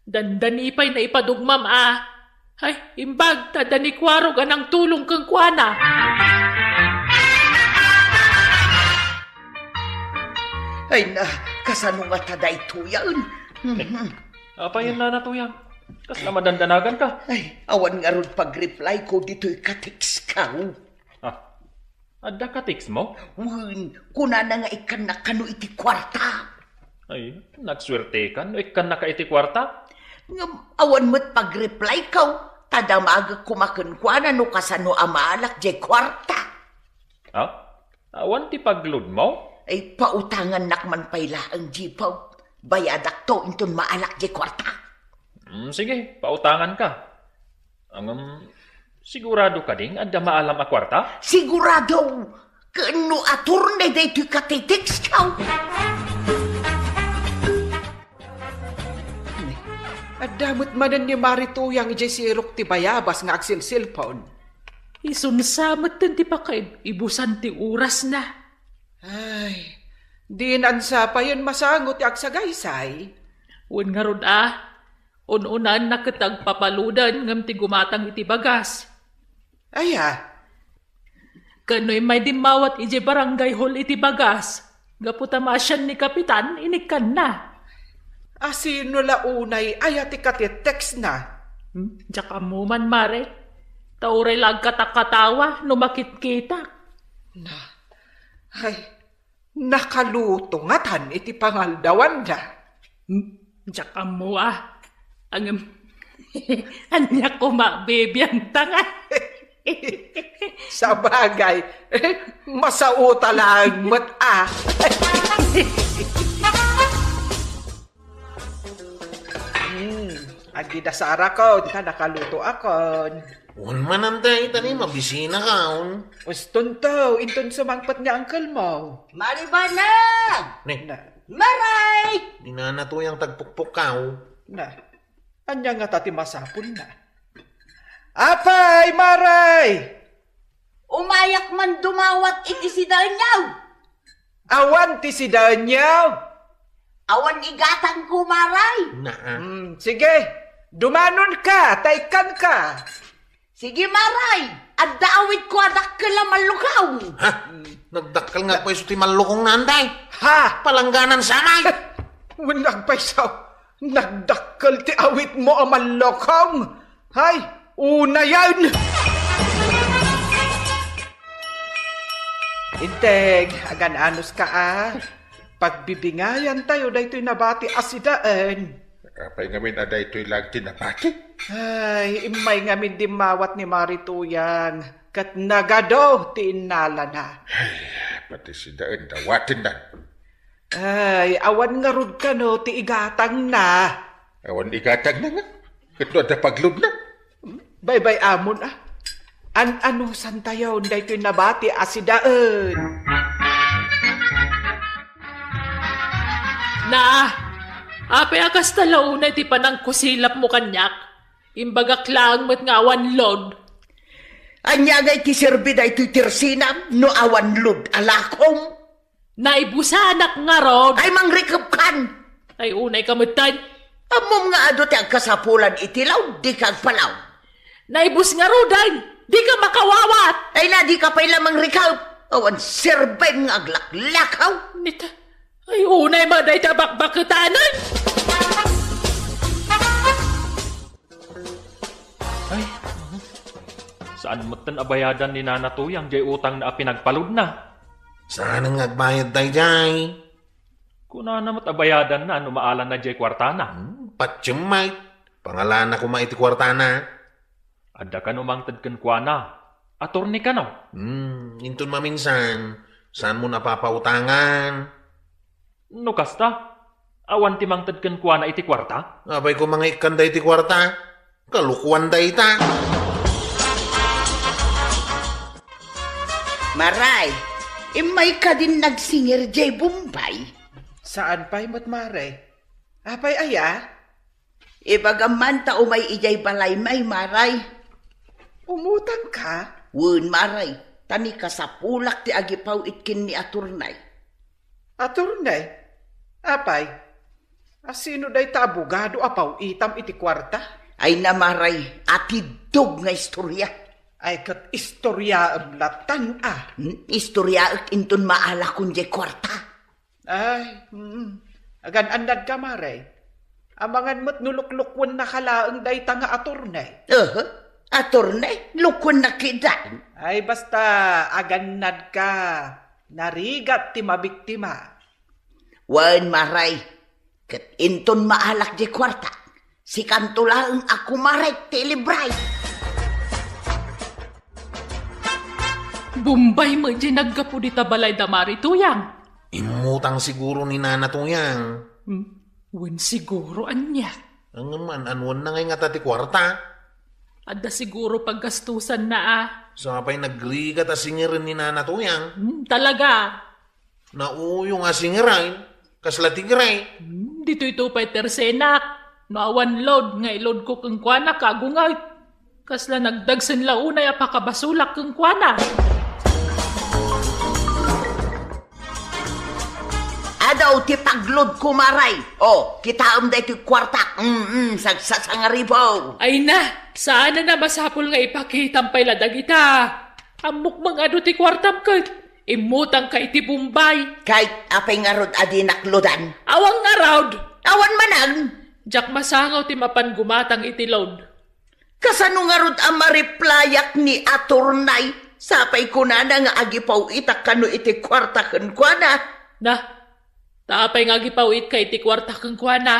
Dandani pay naipadugmam a, ay, imbag ta adda ni Kuarog a nangtulong kenkuana. Ay na, kasano ngata daytoyen? Apay, Nana Tuyang? Kasla madandanagan ka? Ay, awan ngarud pag-reply ko ditoy ka-text ko. Ah, adda ka-text mo? Wen, kunana nga ikkannak kano iti kuarta. Ay, nagsuertekan no ikkannaka iti kuarta. Ngem awan met pag-reply ko, ta damagek koma kenkuana no kasano a maalak jay kuarta. Ah? Awan ti pag-load mo? Ay, pautangannak man pay laeng, Jipaw. Bayadakto inton maalak jay kuarta. Mm, sige, pautangan ka. Ngem, sigurado kadi nga adda maalam a kuarta? Sigurado! Ken no attorney daytoy ka-text ko. Adda met manen ni Mare Tuyang idiay sirok ti bayabas nga agsilsilpon. Isunsa metten ti pakaib-ibusan ti orasna. Ay, dinan sa payen masango ti agsagaysay. Wen ngarud a, un-unaenna ket agpapaloden ngem ti gumatang iti bagas. Aya? Ken no immay dimmawat idiay barangay hall iti bagas, gapu ta maasian ni Kapitan, inikkanna. Asino la unay aya ti ka-text-na? Hmm? Diak ammo man, Mare. Ta uray la agkatakatawa no makitkitak. Na, ay, nakaluto ngatan iti pangaldawanda. Hmm? Diak ammo a. Ngem, ania koma bibiangta nga? Sabagay, masauta laeng met a. Hmm, agidasarakon, ta nakalutoakon. Wen man, Antay, ta ni mabisinakon. Ustonto, inton sumangpet ni uncle mo. Maribana! Ni? Na. Maray! Ni Nana Tuyang tagpukpukkaw. Na. Ania ngata ti masapulna? Apay, Maray! Umayak man dumawat iti sidaenyo. Awan ti sidaenyo? Awan igatangko, Maray. Naa. Hmm, sige, dumanonka, ta ikkanka. Sige, Maray, adda awitko a dakkel a mallukaw. Ha? Nagdakkel nga pweso ti mallukong na, Antay. Ha? Palangganan sa, May. Wen, agpayso, nagdakkel ti awitmo a mallukong. Hay, unayen! Integ, agan-anos ka a. Pagbibingayan tayo daytoy nabati a sidaen. Apay ngamin a daytoy lang ti nabati? Ay, immay ngamin dimmawat ni Mari Tuyang, ket nagadu ti innalana. Ay, pati sidaen, dawatenna. Ay, awan ngarud kano ti igatangna. Awan igatangna nga? Ket no adda pagludna? Baybay-amon, a. An-anusantayon daytoy nabati a sidaen. Na, apay a kasta la unay ti panangkusilapmo kaniak? Imbagak laeng met nga awan load. Ania ngay ti serbi daytoy tersenam no awan load a lakom? Naibusanak ngarud. Ay, mangrikepkan! Ay, unay ka metten. Ammom nga adu ti agkasapulan iti load, dika agpalaw. Naibus ngaruden, dika makawawat. Ay na, dika pay la mangrikep. Awan serbim nga aglaklakaw. Nita, ay, unay met dayta bakbaketanen. Ay, saan metten a bayadan ni Nana Tuyang jay utangna a pinagpaludna? Saan nga agbayad dayjay? Kunana met a bayadanna no maalanna jay kuartana. Hmm, patiem met. Pangalana koma iti kuartana. Adda kano mangted kenkuana. Atorni kano. Hmm, inton maminsan, saanmo a papautangan? No kasta, awan ti mangted kenkuana iti kuarta? Apay koma nga ikkanda iti kuarta? Kalokuan dayta. Maray, immay kadin nagsingir jay Bombay? Saan pay met, Maray. Apay aya? Ibagam man ta umay idiay balaymi, Maray. Umutangka? Wen, Maray, ta ni kasapulak ti agipaw-it ken ni Attorney. Attorney? Apay? A, sino dayta abogado a paw-itam iti kuarta? Ay na, Maray, atiddog nga istoria. Ay, ket istoriaem lattan, a. Hmm, istoriaek inton maalakon jay kuarta. Ay, mm. Agan-annadka, Maray. Amangan met no luklukwenna ka laeng dayta nga Attorney. Aha, Attorney? Lukwenna ketdin? Ay, basta, agannadka. Narigat ti mabiktima. Wen, Maray. Ket inton maalak jay kuarta, sikanto laeng a kumarek ti ilibray. Bombay met jay naggapu dita balay da Mari Tuyang. Immutang siguro ni Nana Tuyang. Hmm, wen siguro, ania? Ngem an-anuenna ngay ngata ti kuarta? Adda siguro paggastusanna, a. Sa pay nagrigat a singiren ni Nana Tuyang? Hmm, talaga. Nauyong a singiren, kasla ti gray. Hmm, ditoy to pay tersenak. No awan load nga ilodko kenkuana, kagunget. Kasla nagdagsen la unay a pakabasolak kenkuana. Adu ti paglodko, Maray. O, kitaem daytoy kuartak. Mm, mm, sagsasangaribaw. Ay na, saan a masapul nga ipakitam pay la dagita. Ammok met nga adu ti kuartam ket immutangka iti Bombay. Ket apay ngarud a dinak lodan? Awan ngarud. Awan manen. Diak masangaw ti mapan gumatang iti load. Kasano ngarud a mariplayak ni Attorney? Sapay kunana nga agipaw-itak kano iti kuarta kenkuana. Na, ta apay nga agipaw-itka iti kuarta kenkuana?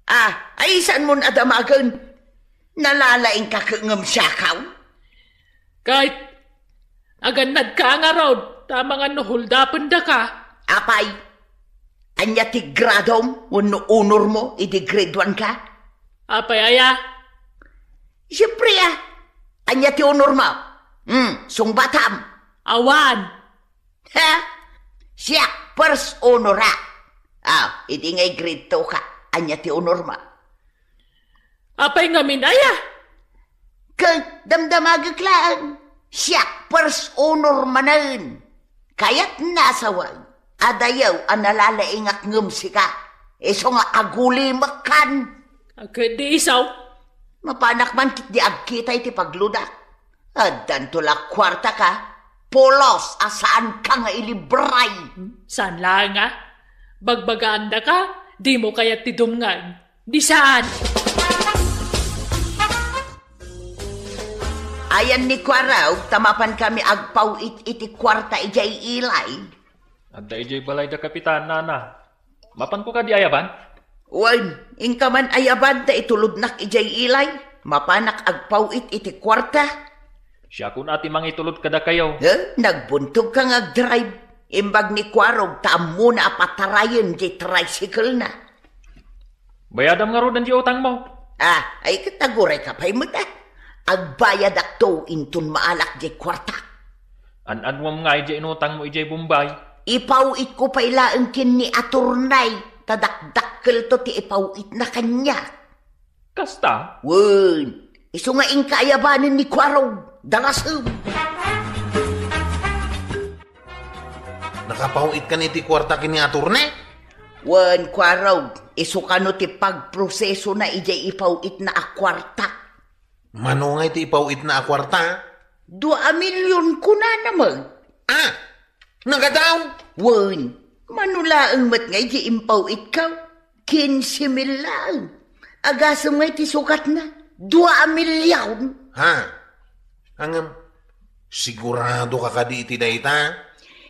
A, ay, saanmon a damagen? Nalalaingka ket ngem siakaw? Ket agannadka ngarud, ta amangan no holdapendaka. Apay, ania ti gradom wenno honormo idi grade one ka? Apay aya? Siempre, a. Ania ti honormo? Hmm, sungbatam. Awan. Ha? Siak, first honor, a. A, idi ngay grade two ka, ania ti honormo? Apay ngamin aya? Ket damdamagek laeng, siak, first honor manen. Kayatna a sawen, adayo a nalalaingak ngem sika, isu nga agulimekkan. Ket di isu? Mapanak man ket di agkita iti paglodak. Addanto la kuartaka, pulos a saanka nga ilibray. Saan laeng a? Bagbagaandaka, dimo kayat ti dumngeg. Di saan. Ayan ni Kuarog, ta mapan kami agpaw-it iti kuarta idiay ilay. Adda idiay balay da Kapitan, nana. Mapanko kadi ayaban? Wen, inka man ayaban ta itulodnak idiay ilay. Mapanak agpaw-it iti kuarta. Siakon a ti mangitulod kadakayo. Eh, nagbuntog ka nga agdrive. Imbag ni Kuarog ta ammona a patarayen di tricycle na. Bayadam ngaruden di utangmo. Ah, ay ket aguray ka pay met, ah. Agbayadakto inton maalak di kuarta. An-anuam nga idiay inutangmo idiay Bombay? Ipaw-itko pay laeng ken ni attorney, ta dakdakkelto ti ipaw-itna kaniak. Kasta? Wen, isu nga inka ayabanen ni Kuarog, darasem. Nakapaw-it kano iti kuarta ken ni attorney? Wen, Kuarog, isu kano ti pagprosesona idiay ipaw-itna a kuarta. Mano nga iti ipaw-itna a kuarta? Dua a milyon kunana met. Ah! Nagadaw! Wen, mano laeng met nga idiay impaw-itko? Kinse mil laeng. Agasem nga iti sukatna, dua a milyon. Ha? Ngem, sigurado ka kadi iti dayta?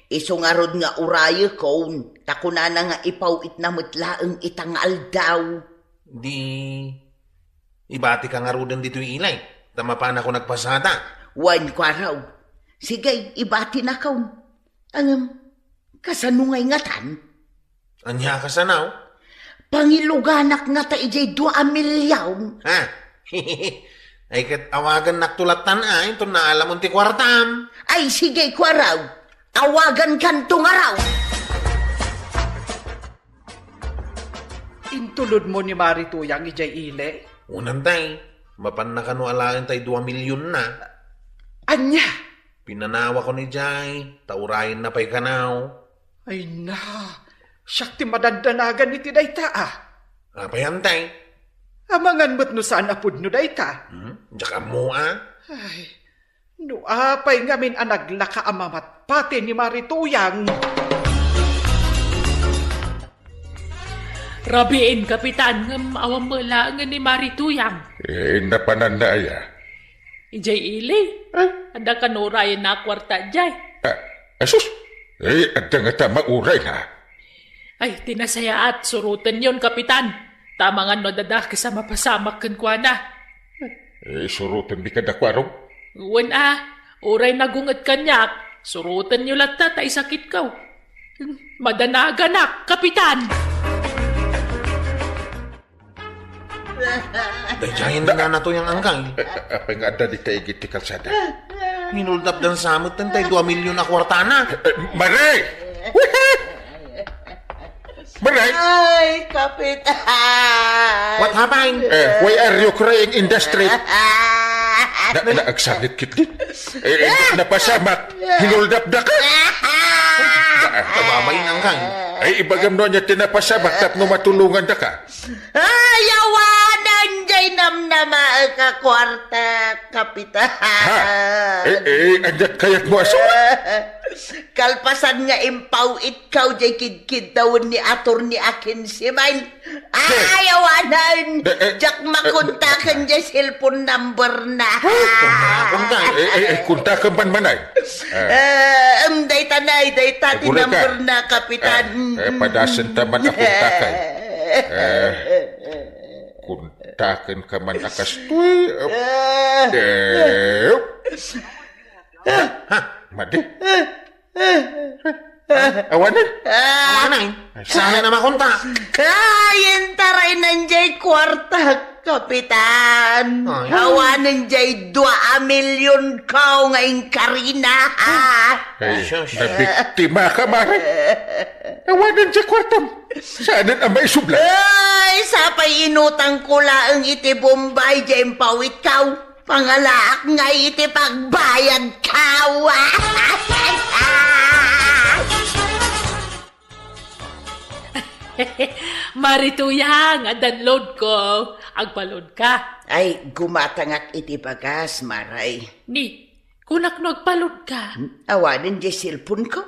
Isu ngarud nga urayekon, ta kunana nga ipaw-itna met laeng ita nga aldaw. Di, ibatika ngaruden ditoy ilay, ta mapanakon agpasada. Wen, Kuarog. Sige, ibatinakon. Ngem, kasano ngay ngatan? Ania a kasano? Pangiluganak ngata idiay dua a milyon. Ha? Ay, ket awagannakto lattan, a, inton naalamon ti kuartam. Ay, sige, Kuarog. Awagankanto ngarud. Intulodmo ni Mari Tuyang idiay ili? Unan, tay. Mapanna kano alaen tay dua milyonna. Ania? Pinanawakon idiay, ta urayenna pay kano. Ay na, siak ti madandanagan iti dayta, a. Apay, tay? Amangan met no saan a pudno dayta. Hmm? Diak ammo, a. Ay, no apay ngamin a naglaka a mamatpati ni Mari Tuyang? Rabiin, Kapitan, ngem awan met laengen ni Mari Tuyang. Eh, napananna aya? Idiay ili. Eh? Adda kano urayenna a kuarta idiay. Ah, asus! Eh, adda ngata maurayna. Ay, ti nasayaat, surotenyon, Kapitan. Ta amangan no adda dakes a mapasamak kenkuana. Eh, surotenmi kadakuaro? Wen a, uray nagunget kaniak, surotenyo latta ta isakitko. Madanaganak, Kapitan! Daydiayen ni Nana Tuyang, angkay. Eh, apay nga adda dita igid ti kalsada? Hinuldapdan sa met tay dua milyon a kuartana. Eh, Mare! Mare! Ay, Kapitan! What happened? Eh, why are you crying in the street? Na, na, agsangit ketdi. Eh, eh, napasamak. Hinuldapdaka. Ah, kababain, angkay. Ay, ibagam no ania ti napasamak tapno matulongandaka. Ay, awanen jay namnamaek a kuarta, Kapitan. Ha? Eh, eh, ania ti kayatmo a surat? Kalpasan nga impaw-itko jay kidkiddawen ni Attorney a kinse mil. Ay, awanen. Eh, eh, diak makontaken jay cellphone number na. Ay, kontaken. Eh, eh, eh, kontaken man manay. Ah. Eh, em, dayta nay, dayta ti number na, Kapitan. Eh, eh, padasenta man a kontaken. Eh, kontaken ka man a kastoy. Eh, eh. Ha? Madi? Awanen? Ah. Awanen? Saan na makontak? Ay, intaray nan jay kuarta, Kapitan. Ay. Awanen jay dua a milyon ko nga inkarina. Ay, sus. Nabiktima ka, Mare. Awanen jay kuartam. Saanen a maisubla? Ay, sapay inutang ko laeng iti Bombay jay impawit ko. Pangalaak nga iti pagbayad ko. Marituyang, addan load ko. Agpa-load ka. Ay, gumatangak iti bagas, Maray. Ni, kunak no agpa-load ka. Hmm, awanen jay cellphone ko.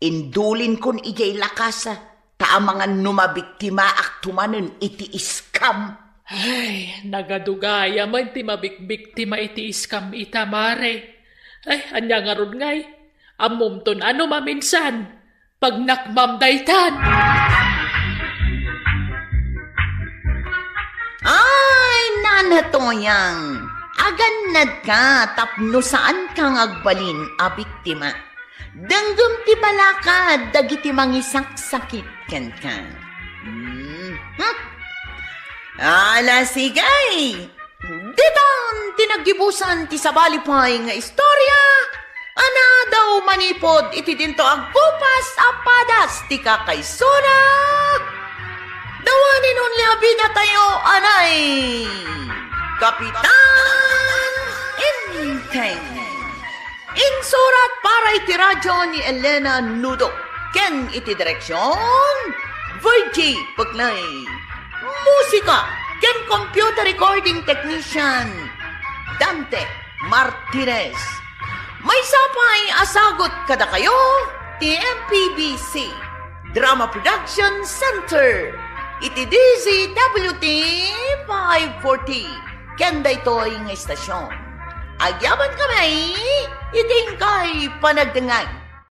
Indulinkon idiay lakasa, ta amangan no mabiktimaakto manen iti scam. Ay, nagadugaya man ti mabikbiktima iti scam ita, Mare. Ay, ania ngarud ngay? Ammomton a no maminsan, pagnakmam daytan. Natoyang, agannadka tapno saanka nga agbalin a biktima. Denggem ti balakad dagiti mangisaksakit kenka. Hmm. Hmm. Ala, sige. Ditan ti naggibusan ti sabali pay nga istorya a nadaw manipud iti dinto agkupas a padas ti kakaisuna. The one and only a bida tayo, anay, Kapitan Enteng. Insurat para iti radyo ni Elena Nudo ken iti direksion, Virgie Peclay. Musika ken computer recording technician, Dante Martinez. Maysa pay a sagut kadakayo ti M P B C Drama Production Center iti D Z W T five forty ken daytoy nga istasyon. Agyaman kami iti inkay panagdengngeg.